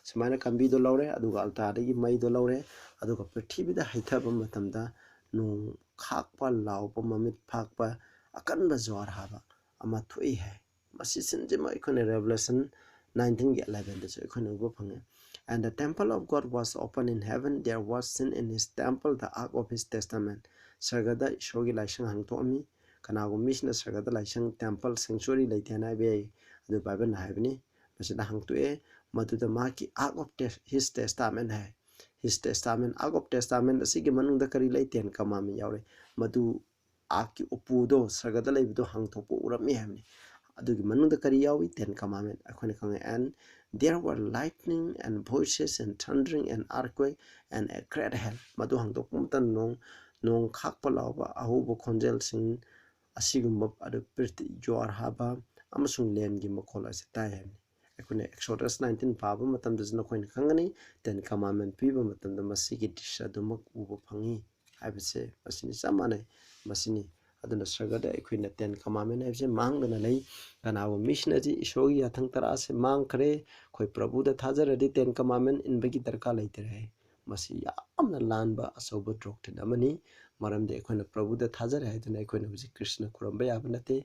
ꯁꯨꯃꯥꯏꯅ ꯀꯝꯕꯤꯗꯨ ꯂꯧꯔꯦ, ꯑꯗꯨꯒ altarꯗꯒꯤ ꯃꯩꯗꯨ ꯂꯧꯔꯦ, ꯑꯗꯨꯒ ꯄ꯭ꯔꯤꯊꯤꯕꯤꯗ ꯍꯩꯊꯕ ꯃꯇꯝꯗ ꯅꯣꯡ ꯈꯥꯛꯄ, ꯂꯥꯎꯕ, ꯃꯃꯤꯠ ꯐꯥꯛꯄ, ꯑꯀꯟꯕ ꯖ꯭ꯋꯥꯔ ꯍꯥꯕ ꯑꯃ ꯊꯣꯛꯏ ꯍꯥꯏ꯫ ꯃꯁꯤꯁꯤꯡꯁꯤꯃꯛ ꯑꯩꯈꯣꯏꯅ Revelation nineteenꯒꯤ elevenꯗꯁꯨ ꯑꯩꯈꯣꯏꯅ ꯎꯕ ꯐꯪꯉꯦ꯫ "And the temple of God was open in heaven, there was seen in his temple the ark of his testament." ꯁꯔꯒꯗ ꯏꯁꯣꯔꯒꯤ ꯂꯥꯏꯁꯪ ꯍꯥꯡꯗꯣꯛꯑꯝꯃꯤ꯫ ꯀꯅꯥꯒꯨꯝꯕ ꯃꯤꯁꯤꯅ ꯁꯔꯒꯗ ꯂꯥꯏꯁꯪ, temple, sanctuary ꯂꯩꯇꯦ ꯍꯥꯏꯅ ꯍꯥꯏꯕ ꯌꯥꯏ, ꯑꯗꯨ ꯕꯥꯏꯕꯜꯅ ꯍꯥꯏꯕꯅꯤ꯫ ꯃꯁꯤꯗ ꯍꯥꯡꯗꯣꯛꯑꯦ, ꯃꯗꯨꯗ ꯃꯍꯥꯛꯀꯤ ark of his testament high. His testament, ark of testament ꯑꯁꯤꯒꯤ ꯃꯅꯨꯡꯗ ꯀꯔꯤ ꯂꯩ? Ten Commandment ꯌꯥꯎꯔꯦ꯫ ꯃꯗꯨ ꯑꯥꯔꯛꯀꯤ ꯎꯄꯨꯗꯣ, ꯁꯔꯒꯗ ꯂꯩꯕꯗꯣ ꯍꯥꯡꯗꯣꯛꯄ ꯎꯔꯝꯃꯤ ꯍꯥꯏꯕꯅꯤ꯫ ꯑꯗꯨꯒꯤ ꯃꯅꯨꯡꯗ ꯀꯔꯤ ꯌꯥꯎꯏ? Ten Commandment ꯑꯩꯈꯣꯏꯅ ꯈꯪꯉꯦ꯫ "And there were lightning and voices and thundering and earthquake and a great hail." ꯃꯗꯨ ꯍꯥꯡꯗꯣꯛꯄ ꯃꯇꯝꯗ ꯅꯣꯡ, ꯅꯣꯡ ꯈꯥꯛꯄ ꯂꯥꯎꯕ, ꯑꯍꯧꯕ ꯈꯣꯟꯖꯦꯜꯁꯤꯡ ꯑꯁꯤꯒꯨꯝꯕ, ꯑꯗꯨ ꯄ꯭ꯔꯤꯊꯤ-, ꯖ꯭ꯋꯥꯔ ꯍꯥꯕ ꯑꯃꯁꯨꯡ ꯂꯦꯟꯒꯤ ꯃꯈꯣꯜ ꯑꯁꯤ ꯇꯥꯏ ꯍꯥꯏꯕꯅꯤ꯫ ꯑꯩꯈꯣꯏꯅ Exodus nineteen ꯄꯥꯕ ꯃꯇꯝꯗꯁꯨ ꯅꯈꯣꯏꯅ ꯈꯪꯒꯅꯤ, Ten Commandment ꯄꯤꯕ ꯃꯇꯝꯗ ꯃꯁꯤꯒꯤ ꯗ꯭ꯔꯤꯁ ꯑꯗꯨꯃꯛ ꯎꯕ ꯐꯪꯉꯤ ꯍꯥꯏꯕꯁꯦ ꯃꯁꯤꯅꯤ, ꯆꯞ ꯃꯥꯟꯅꯩ꯫ ꯃꯁꯤꯅꯤ꯫ ꯑꯗꯨꯅ ꯁ꯭ꯋꯔꯒꯗ ꯑꯩꯈꯣꯏꯅ Ten Commandment ꯍꯥꯏꯕꯁꯦ ꯃꯥꯡꯗꯅ ꯂꯩ꯫ ꯀꯅꯥꯒꯨꯝꯕ ꯃꯤꯁꯤꯅꯗꯤ ꯏꯁꯣꯔꯒꯤ ꯌꯥꯊꯪ ꯇꯔꯥꯁꯦ ꯃꯥꯡꯈ꯭ꯔꯦ, ꯑꯩꯈꯣꯏ ꯄ꯭ꯔꯚꯨꯗ ꯊꯥꯖꯔꯗꯤ Ten Commandment ꯏꯟꯕꯒꯤ ꯗꯔꯀꯥꯔ ꯂꯩꯇ꯭ꯔꯦ ꯍꯥꯏ꯫ ꯃꯁꯤ ꯌꯥꯝꯅ ꯂꯥꯟꯕ ꯑꯆꯧꯕ doctrine ꯑꯃꯅꯤ꯫ ꯃꯔꯝꯗꯤ ꯑꯩꯈꯣꯏꯅ ꯄ꯭ꯔꯚꯨꯗ ꯊꯥꯖꯔꯦ ꯍꯥꯏꯗꯨꯅ ꯑꯩꯈꯣꯏꯅ ꯍꯧꯖꯤꯛ ꯀ꯭ꯔꯤꯁꯅ ꯈꯨꯔꯨꯝꯕ ꯌꯥꯕ ꯅꯠꯇꯦ꯫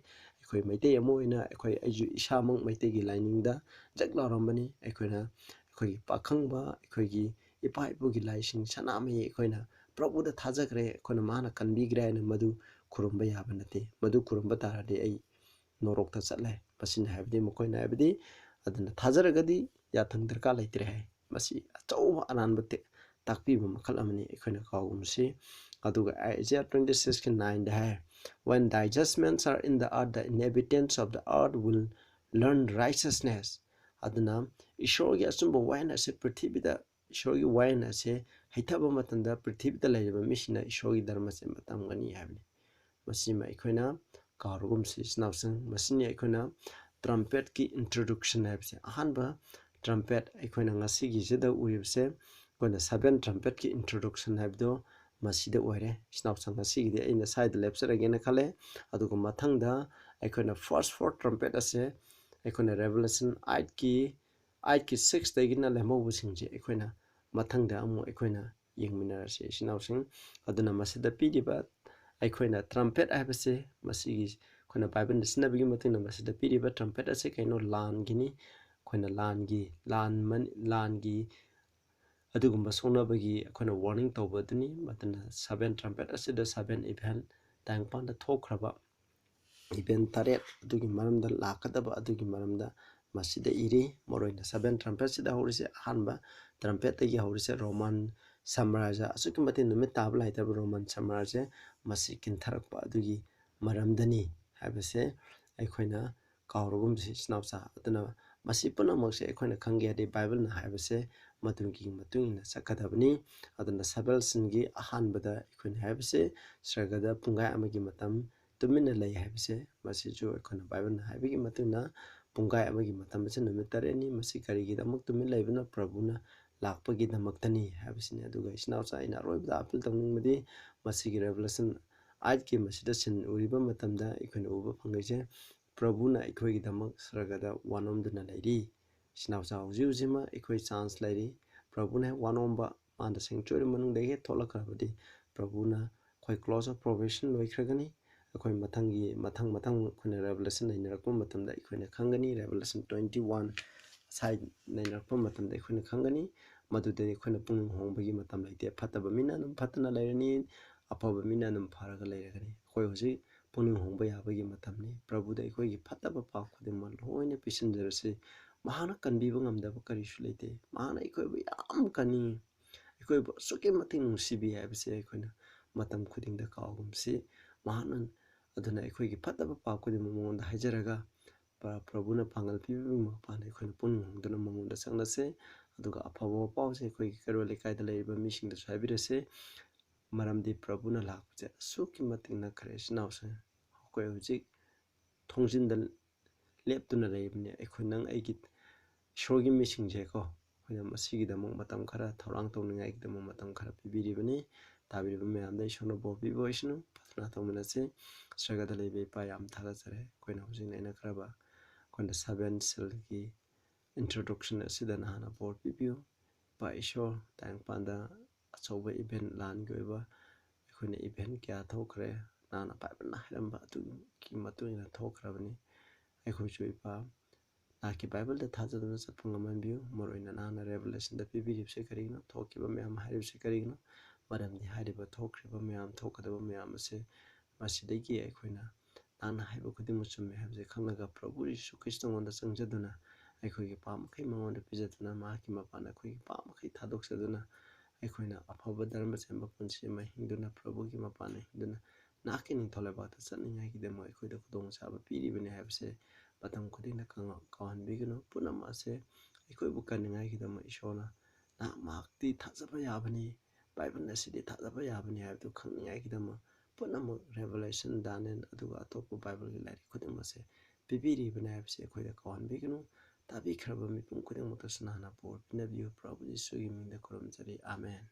ꯑꯩꯈꯣꯏ ꯃꯩꯇꯩ ꯑꯃ ꯑꯣꯏꯅ ꯑꯩꯈꯣꯏ, ꯑꯩꯁꯨ ꯏꯁꯥꯃꯛ ꯃꯩꯇꯩꯒꯤ ꯂꯥꯏꯅꯤꯡꯗ ꯖꯛ ꯂꯥꯎꯔꯝꯕꯅꯤ꯫ ꯑꯩꯈꯣꯏꯅ ꯑꯩꯈꯣꯏꯒꯤ ꯄꯥꯈꯪꯕ, ꯑꯩꯈꯣꯏꯒꯤ ꯏꯄꯥ ꯏꯄꯨꯒꯤ ꯂꯥꯏꯁꯤꯡ ꯁꯅꯥꯃꯍꯤ ꯑꯩꯈꯣꯏꯅ ꯄ꯭ꯔꯚꯨꯗ ꯊꯥꯖꯈ꯭ꯔꯦ, ꯑꯩꯈꯣꯏꯅ ꯃꯥꯅ ꯀꯟꯕꯤꯈ꯭ꯔꯦ ꯍꯥꯏꯅ ꯃꯗꯨ ꯈꯨꯔꯨꯝꯕ ꯌꯥꯕ ꯅꯠꯇꯦ꯫ ꯃꯗꯨ ꯈꯨꯔꯨꯝꯕ ꯇꯥꯔꯗꯤ ꯑꯩ ꯅꯣꯔꯣꯛꯇ ꯆꯠꯂꯦ꯫ ꯃꯁꯤꯅ ꯍꯥꯏꯕꯗꯤ, ꯃꯈꯣꯏꯅ ꯍꯥꯏꯕꯗꯤ, ꯑꯗꯨꯅ ꯊꯥꯖꯔꯒꯗꯤ ꯌꯥꯊꯪ ꯗꯔꯀꯥꯔ ꯂꯩꯇ꯭ꯔꯦ ꯍꯥꯏ꯫ ꯃꯁꯤ ꯑꯆꯧꯕ ꯑꯔꯥꯟꯕ ꯇꯦ-, ꯇꯥꯛꯄꯤꯕ ꯃꯈꯜ ꯑꯃꯅꯤ ꯑꯩꯈꯣꯏꯅ ꯀꯥꯎꯒꯨꯝꯁꯤ꯫ ꯑꯗꯨꯒ Isaiah twenty sixꯀꯤ nineꯗ high, "When thy judgments are in the earth, the inhabitants of the earth will learn righteousness." ꯑꯗꯨꯅ ꯏꯁꯣꯔꯒꯤ ꯑꯆꯨꯝꯕ ꯋꯥꯌꯦꯜ ꯑꯁꯤ ꯄ꯭ꯔꯤꯊꯤꯕꯤꯗ, ꯏꯁꯣꯔꯒꯤ ꯋꯥꯌꯦꯜ ꯑꯁꯦ ꯍꯩꯊꯕ ꯃꯇꯝꯗ ꯄ꯭ꯔꯤꯊꯤꯕꯤꯗ ꯂꯩꯔꯤꯕ ꯃꯤꯁꯤꯡꯅ ꯏꯁꯣꯔꯒꯤ ꯙꯔꯃꯁꯦ ꯇꯝꯒꯅꯤ ꯍꯥꯏꯕꯅꯤ꯫ ꯃꯁꯤꯃ ꯑꯩꯈꯣꯏꯅ ꯀꯥꯎꯔꯒꯨꯝꯁꯤ, ꯏꯆꯤꯟ ꯏꯅꯥꯎꯁꯤꯡ꯫ ꯃꯁꯤꯅꯤ ꯑꯩꯈꯣꯏꯅ trumpetꯀꯤ introduction ꯍꯥꯏꯕꯁꯦ꯫ ꯑꯍꯥꯟꯕ trumpet ꯑꯩꯈꯣꯏꯅ ꯉꯁꯤꯒꯤꯁꯤꯗ ꯎꯔꯤꯕꯁꯦ, ꯑꯩꯈꯣꯏꯅ seven trumpetꯀꯤ introduction ꯍꯥꯏꯕꯗꯣ ꯃꯁꯤꯗ ꯑꯣꯏꯔꯦ꯫ ꯏꯆꯤꯟ ꯏꯅꯥꯎꯁꯤꯡ, ꯉꯁꯤꯒꯤꯗꯤ ꯑꯩꯅ ꯁ꯭ꯋꯥꯏꯗ ꯂꯦꯞꯆꯔꯒꯦꯅ ꯈꯜꯂꯦ꯫ ꯑꯗꯨꯒ ꯃꯊꯪꯗ ꯑꯩꯈꯣꯏꯅ first four trumpet ꯑꯁꯦ ꯑꯩꯈꯣꯏꯅ Revelation eightꯀꯤ, eightꯀꯤ sixꯇꯒꯤꯅ ꯂꯦꯝꯍꯧꯕꯁꯤꯡꯁꯦ ꯑꯩꯈꯣꯏꯅ ꯃꯊꯪꯗ ꯑꯃꯨꯛ ꯑꯩꯈꯣꯏꯅ ꯌꯦꯡꯃꯤꯟꯅꯔꯁꯤ, ꯏꯆꯤꯟ ꯏꯅꯥꯎꯁꯤꯡ꯫ ꯑꯗꯨꯅ ꯃꯁꯤꯗ ꯄꯤꯔꯤꯕ ꯑꯩꯈꯣꯏꯅ trumpet ꯍꯥꯏꯕꯁꯦ, ꯃꯁꯤꯒꯤ ꯑꯩꯈꯣꯏꯅ ꯕꯥꯏꯕꯜꯗ ꯁꯤꯖꯤꯟꯅꯕꯒꯤ ꯃꯇꯨꯡ ꯏꯟꯅ ꯃꯁꯤꯗ ꯄꯤꯔꯤꯕ trumpet ꯑꯁꯦ ꯀꯩꯅꯣ? ꯂꯥꯟꯒꯤꯅꯤ꯫ ꯑꯩꯈꯣꯏꯅ ꯂꯥꯟꯒꯤ, ꯂꯥꯟ ꯃꯟ-, ꯂꯥꯟꯒꯤ ꯑꯗꯨꯒꯨꯝꯕ ꯁꯣꯛꯅꯕꯒꯤ ꯑꯩꯈꯣꯏꯅ warning ꯇꯧꯕ ꯑꯗꯨꯅꯤ꯫ ꯃꯗꯨꯅ seven trumpet ꯑꯁꯤꯗ seven event, ꯇꯥꯏꯕꯪꯄꯥꯟꯗ ꯊꯣꯛꯈ꯭ꯔꯕ event ꯇꯔꯦꯠ ꯑꯗꯨꯒꯤ ꯃꯔꯝꯗ, ꯂꯥꯛꯀꯗꯕ ꯑꯗꯨꯒꯤ ꯃꯔꯝꯗ ꯃꯁꯤꯗ ꯏꯔꯤ꯫ ꯃꯔꯨꯑꯣꯏꯅ seven trumpetꯁꯤꯗ ꯍꯧꯔꯤꯁꯦ, ꯑꯍꯥꯟꯕ trumpetꯇꯒꯤ ꯍꯧꯔꯤꯁꯦ ꯔꯣꯃꯥꯟ ꯁꯥꯝꯔꯥꯖ꯭ꯌ, ꯑꯁꯨꯛꯀꯤ ꯃꯇꯤꯛ ꯅꯨꯃꯤꯠ ꯇꯥꯕ ꯂꯥꯏꯇꯕ ꯔꯣꯃꯥꯟ ꯁꯥꯝꯔꯥꯖ꯭ꯌ ꯃꯁꯤ ꯀꯤꯟꯊꯔꯛꯄ ꯑꯗꯨꯒꯤ ꯃꯔꯝꯗꯅꯤ ꯍꯥꯏꯕꯁꯦ ꯑꯩꯈꯣꯏꯅ ꯀꯥꯎꯔꯒꯨꯝꯁꯤ, ꯏꯆꯤꯟ ꯏꯅꯥꯎꯁꯥ꯫ ꯑꯗꯨꯅ ꯃꯁꯤ ꯄꯨꯝꯅꯃꯛꯁꯦ ꯑꯩꯈꯣꯏꯅ ꯈꯪꯒꯦ ꯍꯥꯏꯔꯗꯤ ꯕꯥꯏꯕꯜꯅ ꯍꯥꯏꯕꯁꯦ ꯃꯗꯨꯒꯤ ꯃꯇꯨꯡ ꯏꯟꯅ ꯆꯠꯀꯗꯕꯅꯤ꯫ ꯑꯗꯨꯅ ꯁꯕꯦꯜꯁꯤꯡꯒꯤ ꯑꯍꯥꯟꯕꯗ ꯑꯩꯈꯣꯏꯅ ꯍꯥꯏꯕꯁꯦ ꯁ꯭ꯔꯒꯗ ꯄꯨꯡꯈꯥꯏ ꯑꯃꯒꯤ ꯃꯇꯝ ꯇꯨꯃꯤꯟꯅ ꯂꯩ ꯍꯥꯏꯕꯁꯦ, ꯃꯁꯤꯁꯨ ꯑꯩꯈꯣꯏꯅ ꯕꯥꯏꯕꯜꯅ ꯍꯥꯏꯕꯒꯤ ꯃꯇꯨꯡ ꯏꯟꯅ ꯄꯨꯡꯈꯥꯏ ꯑꯃꯒꯤ ꯃꯇꯝ ꯑꯁꯤ ꯅꯨꯃꯤꯠ ꯇꯔꯦꯠꯅꯤ꯫ ꯃꯁꯤ ꯀꯔꯤꯒꯤꯗꯃꯛ ꯇꯨꯃꯤꯟ ꯂꯩꯕꯅ? ꯄ꯭ꯔꯚꯨꯅ ꯂꯥꯛꯄꯒꯤꯗꯃꯛꯇꯅꯤ ꯍꯥꯏꯕꯁꯤꯅꯤ꯫ ꯑꯗꯨꯒ ꯏꯆꯤꯟ ꯏꯅꯥꯎꯁꯥ, ꯑꯩꯅ ꯑꯔꯣꯏꯕꯗ ꯑꯥꯄꯤꯜ ꯇꯧꯅꯤꯡꯕꯗꯤ ꯃꯁꯤꯒꯤ Revelation ꯑꯥꯏꯠꯀꯤ ꯃꯁꯤꯗ ꯁꯤꯟ ꯎꯔꯤꯕ ꯃꯇꯝꯗ ꯑꯩꯈꯣꯏꯅ ꯎꯕ ꯐꯪꯂꯤꯁꯦ, ꯄ꯭ꯔꯚꯨꯅ ꯑꯩꯈꯣꯏꯒꯤꯗꯃꯛ ꯁꯔꯒꯗ ꯋꯥꯅꯣꯝꯗꯨꯅ ꯂꯩꯔꯤ꯫ ꯏꯆꯤꯟ ꯏꯅꯥꯎꯁꯥ, ꯍꯧꯖꯤꯛ ꯍꯧꯖꯤꯛꯃꯛ ꯑꯩꯈꯣꯏ chance ꯂꯩꯔꯤ꯫ ꯄ꯭ꯔꯚꯨꯅ ꯍꯦꯛ ꯋꯥꯅꯣꯝꯕ, ꯃꯥꯅ sanctuary ꯃꯅꯨꯡꯗꯒꯤ ꯍꯦꯛ ꯊꯣꯛꯂꯛꯈ꯭ꯔꯕꯗꯤ ꯄ꯭ꯔꯚꯨꯅ ꯑꯩꯈꯣꯏ close of probation ꯂꯣꯏꯈ꯭ꯔꯒꯅꯤ꯫ ꯑꯩꯈꯣꯏ ꯃꯊꯪꯒꯤ, ꯃꯊꯪ ꯃꯊꯪ ꯑꯩꯈꯣꯏꯅ Revelation ꯅꯩꯅꯔꯛꯄ ꯃꯇꯝꯗ ꯑꯩꯈꯣꯏꯅ ꯈꯪꯒꯅꯤ꯫ Revelation twenty one ꯁꯥꯏ ꯅꯩꯅꯔꯛꯄ ꯃꯇꯝꯗ ꯑꯩꯈꯣꯏꯅ ꯈꯪꯒꯅꯤ꯫ ꯃꯗꯨꯗꯗꯤ ꯑꯩꯈꯣꯏꯅ ꯄꯨꯛꯅꯤꯡ ꯍꯣꯡꯕꯒꯤ ꯃꯇꯝ ꯂꯩꯇꯦ꯫ ꯐꯠꯇꯕ ꯃꯤꯅ ꯑꯗꯨꯝ ꯐꯠꯇꯅ ꯂꯩꯔꯅꯤ, ꯑꯐꯕ ꯃꯤꯅ ꯑꯗꯨꯝ ꯐꯔꯒ ꯂꯩꯔꯒꯅꯤ꯫ ꯑꯩꯈꯣꯏ ꯍꯧꯖꯤꯛ ꯄꯨꯛꯅꯤꯡ ꯍꯣꯡꯕ ꯌꯥꯕꯒꯤ ꯃꯇꯝꯅꯤ꯫ ꯄ꯭ꯔꯚꯨꯗ ꯑꯩꯈꯣꯏꯒꯤ ꯐꯠꯇꯕ ꯄꯥꯞ ꯈꯨꯗꯤꯡꯃꯛ ꯂꯣꯏꯅ ꯄꯤꯁꯤꯟꯖꯔꯁꯤ꯫ ꯃꯍꯥꯛꯅ ꯀꯟꯕꯤꯕ ꯉꯝꯗꯕ ꯀꯔꯤꯁꯨ ꯂꯩꯇꯦ꯫ ꯃꯍꯥꯛꯅ ꯑꯩꯈꯣꯏꯕꯨ ꯌꯥꯝ ꯀꯟꯅꯤꯡꯉꯤ, ꯑꯩꯈꯣꯏꯕꯨ ꯑꯁꯨꯛꯀꯤ ꯃꯇꯤꯛ ꯅꯨꯡꯁꯤꯕꯤ ꯍꯥꯏꯕꯁꯦ ꯑꯩꯈꯣꯏꯅ ꯃꯇꯝ ꯈꯨꯗꯤꯡꯗ ꯀꯥꯎꯒꯨꯝꯁꯤ꯫ ꯃꯍꯥꯛꯅ, ꯑꯗꯨꯅ ꯑꯩꯈꯣꯏꯒꯤ ꯐꯠꯇꯕ ꯄꯥꯞ ꯈꯨꯗꯤꯡꯃꯛ ꯃꯉꯣꯟꯗ ꯍꯥꯏꯖꯔꯒ, ꯄ꯭ꯔ-, ꯄ꯭ꯔꯚꯨꯅ ꯄꯥꯡꯒꯜ ꯄꯤꯕꯤꯕꯒꯤ ꯃꯄꯥꯟꯗ ꯑꯩꯈꯣꯏꯅ ꯄꯨꯛꯅꯤꯡ ꯍꯣꯡꯗꯨꯅ ꯃꯉꯣꯟꯗ ꯆꯪꯂꯁꯦ꯫ ꯑꯗꯨꯒ ꯑꯐꯕ ꯄꯥꯎꯁꯦ ꯑꯩꯈꯣꯏꯒꯤ ꯀꯩꯔꯣꯜ ꯂꯩꯀꯥꯏꯗ ꯂꯩꯔꯤꯕ ꯃꯤꯁꯤꯡꯗꯁꯨ ꯍꯥꯏꯕꯤꯔꯁꯦ꯫ ꯃꯔꯝꯗꯤ ꯄ꯭ꯔꯚꯨꯅ ꯂꯥꯛꯄꯁꯦ ꯑꯁꯨꯛꯀꯤ ꯃꯇꯤꯛ ꯅꯛꯈ꯭ꯔꯦ꯫ ꯏꯆꯤꯟ ꯏꯅꯥꯎꯁꯦ, ꯑꯩꯈꯣꯏ ꯍꯧꯖꯤꯛ ꯊꯣꯡꯖꯤꯟꯗ ꯂꯦꯞꯇꯨꯅ ꯂꯩꯕꯅꯤ꯫ ꯑꯩꯈꯣꯏ, ꯅꯪ ꯑꯩꯒꯤ ꯏꯁꯣꯔꯒꯤ ꯃꯤꯁꯤꯡꯁꯦꯀꯣ, ꯑꯩꯈꯣꯏꯅ ꯃꯁꯤꯒꯤꯗꯃꯛ ꯃꯇꯝ ꯈꯔ, ꯊꯧꯔꯥꯡ ꯇꯧꯅꯤꯡꯉꯥꯏꯒꯤꯗꯃꯛ ꯃꯇꯝ ꯈꯔ ꯄꯤꯕꯤꯔꯤꯕꯅꯤ꯫ ꯇꯥꯕꯤꯔꯤꯕ ꯃꯌꯥꯝꯗ ꯏꯁꯣꯔꯅ ꯕꯣꯔ ꯄꯤꯕ ꯑꯣꯏꯁꯅꯨ꯫ ꯄ꯭ꯔꯥꯊꯅꯥ ꯇꯧꯃꯤꯟꯅꯁꯤ꯫ ꯁ꯭ꯋꯔꯒꯗ ꯂꯩꯕ ꯏꯄꯥ, ꯌꯥꯝ ꯊꯥꯒꯠꯆꯔꯤ꯫ ꯑꯩꯈꯣꯏꯅ ꯍꯧꯖꯤꯛ ꯅꯩꯅꯈ꯭ꯔꯕ, ꯑꯩꯈꯣꯏꯅ seven sealꯒꯤ introduction ꯑꯁꯤꯗ ꯅꯍꯥꯛꯅ ꯕꯣꯔ ꯄꯤꯕꯤꯌꯨ꯫ ꯏꯄꯥ ꯏꯁꯣꯔ, ꯇꯥꯏꯕꯪꯄꯥꯟꯗ ꯑꯆꯧꯕ event, ꯂꯥꯟꯒꯤ ꯑꯣꯏꯕ ꯑꯩꯈꯣꯏꯅ event ꯀꯌꯥ ꯊꯣꯛꯈ꯭ꯔꯦ꯫ ꯅꯍꯥꯛꯅ ꯕꯥꯏꯕꯜꯅ ꯍꯥꯏꯔꯝꯕ ꯑꯗꯨꯒꯤ ꯃꯇꯨꯡ ꯏꯟꯅ ꯊꯣꯛꯈ꯭ꯔꯕꯅꯤ꯫ ꯑꯩꯈꯣꯏꯁꯨ, ꯏꯄꯥ, ꯅꯍꯥꯛꯀꯤ ꯕꯥꯏꯕꯜꯗ ꯊꯥꯖꯗꯨꯅ ꯆꯠꯄ ꯉꯝꯍꯟꯕꯤꯌꯨ꯫ ꯃꯔꯨꯑꯣꯏꯅ ꯅꯍꯥꯛꯅ Revelationꯗ ꯄꯤꯕꯤꯔꯤꯕꯁꯦ ꯀꯔꯤꯒꯤꯅꯣ? ꯊꯣꯛꯈꯤꯕ ꯃꯌꯥꯝ ꯍꯥꯏꯔꯤꯕꯁꯦ ꯀꯔꯤꯒꯤꯅꯣ? ꯃꯔꯝꯗꯤ ꯍꯥꯏꯔꯤꯕ ꯊꯣꯛꯈ꯭ꯔꯤꯕ ꯃꯌꯥꯝ, ꯊꯣꯛꯀꯗꯕ ꯃꯌꯥꯝ ꯑꯁꯦ ꯃꯁꯤꯗꯒꯤ ꯑꯩꯈꯣꯏꯅ ꯅꯍꯥꯛꯅ ꯍꯥꯏꯕ ꯈꯨꯗꯤꯡꯃꯛ ꯆꯨꯝꯃꯦ ꯍꯥꯏꯕꯁꯦ ꯈꯪꯂꯒ, ꯄ꯭ꯔꯚꯨ ꯌꯤꯁꯨ ꯈ꯭ꯔꯤꯁꯇꯉꯣꯟꯗ ꯆꯪꯖꯗꯨꯅ, ꯑꯩꯈꯣꯏꯒꯤ ꯄꯥꯞ ꯃꯈꯩ ꯃꯉꯣꯟꯗ ꯄꯤꯖꯗꯨꯅ, ꯃꯍꯥꯛꯀꯤ ꯃꯄꯥꯟꯗ ꯑꯩꯈꯣꯏꯒꯤ ꯄꯥꯞ ꯃꯈꯩ ꯊꯥꯗꯣꯛꯆꯗꯨꯅ, ꯑꯩꯈꯣꯏꯅ ꯑꯐꯕ ꯙꯔꯃ ꯆꯦꯟꯕ ꯄꯨꯟꯁꯤ ꯑꯃ ꯍꯤꯡꯗꯨꯅ, ꯄ꯭ꯔꯚꯨꯒꯤ ꯃꯄꯥꯟꯗ ꯍꯤꯡꯗꯨꯅ, ꯅꯍꯥꯛꯀꯤ ꯅꯤꯡꯊꯧ ꯂꯩꯕꯥꯛꯇ ꯆꯠꯅꯤꯡꯉꯥꯏꯒꯤꯗꯃꯛ ꯑꯩꯈꯣꯏꯗ ꯈꯨꯗꯣꯡꯆꯥꯕ ꯄꯤꯔꯤꯕꯅꯤ ꯍꯥꯏꯕꯁꯦ ꯃꯇꯝ ꯈꯨꯗꯤꯡꯗ ꯀꯥꯎ-, ꯀꯥꯎꯍꯟꯕꯤꯒꯅꯨ꯫ ꯄꯨꯝꯅꯃꯛ ꯑꯁꯦ ꯑꯩꯈꯣꯏꯕꯨ ꯀꯟꯅꯤꯡꯉꯥꯏꯒꯤꯗꯃꯛ ꯏꯁꯣꯔꯅ ꯅꯍꯥꯛ ꯃꯍꯥꯛꯇꯤ ꯊꯥꯖꯕ ꯌꯥꯕꯅꯤ, ꯕꯥꯏꯕꯜ ꯑꯁꯤꯗꯤ ꯊꯥꯖꯕ ꯌꯥꯕꯅꯤ ꯍꯥꯏꯕꯗꯨ ꯈꯪꯅꯤꯡꯉꯥꯏꯒꯤꯗꯃꯛ ꯄꯨꯝꯅꯃꯛ Revelation, Daniel, ꯑꯗꯨꯒ ꯑꯇꯣꯞꯄ ꯕꯥꯏꯕꯜꯒꯤ ꯂꯥꯏꯔꯤꯛ ꯈꯨꯗꯤꯡꯃꯛꯁꯦ ꯄꯤꯕꯤꯔꯤꯕꯅꯤ ꯍꯥꯏꯕꯁꯤ ꯑꯩꯈꯣꯏꯗ ꯀꯥꯎꯍꯟꯕꯤꯒꯅꯨ꯫ ꯇꯥꯕꯤꯈ꯭ꯔꯕ ꯃꯤꯄꯨꯝ ꯈꯨꯗꯤꯡꯃꯛꯇꯁꯨ ꯅꯍꯥꯛꯅ ꯕꯣꯔ ꯄꯤꯅꯕꯤꯌꯨ꯫ ꯄ꯭ꯔꯚꯨ ꯌꯤꯁꯨꯒꯤ ꯃꯤꯡꯗ ꯈꯨꯔꯨꯝꯖꯔꯤ꯫ ꯑꯥꯃꯦꯟ꯫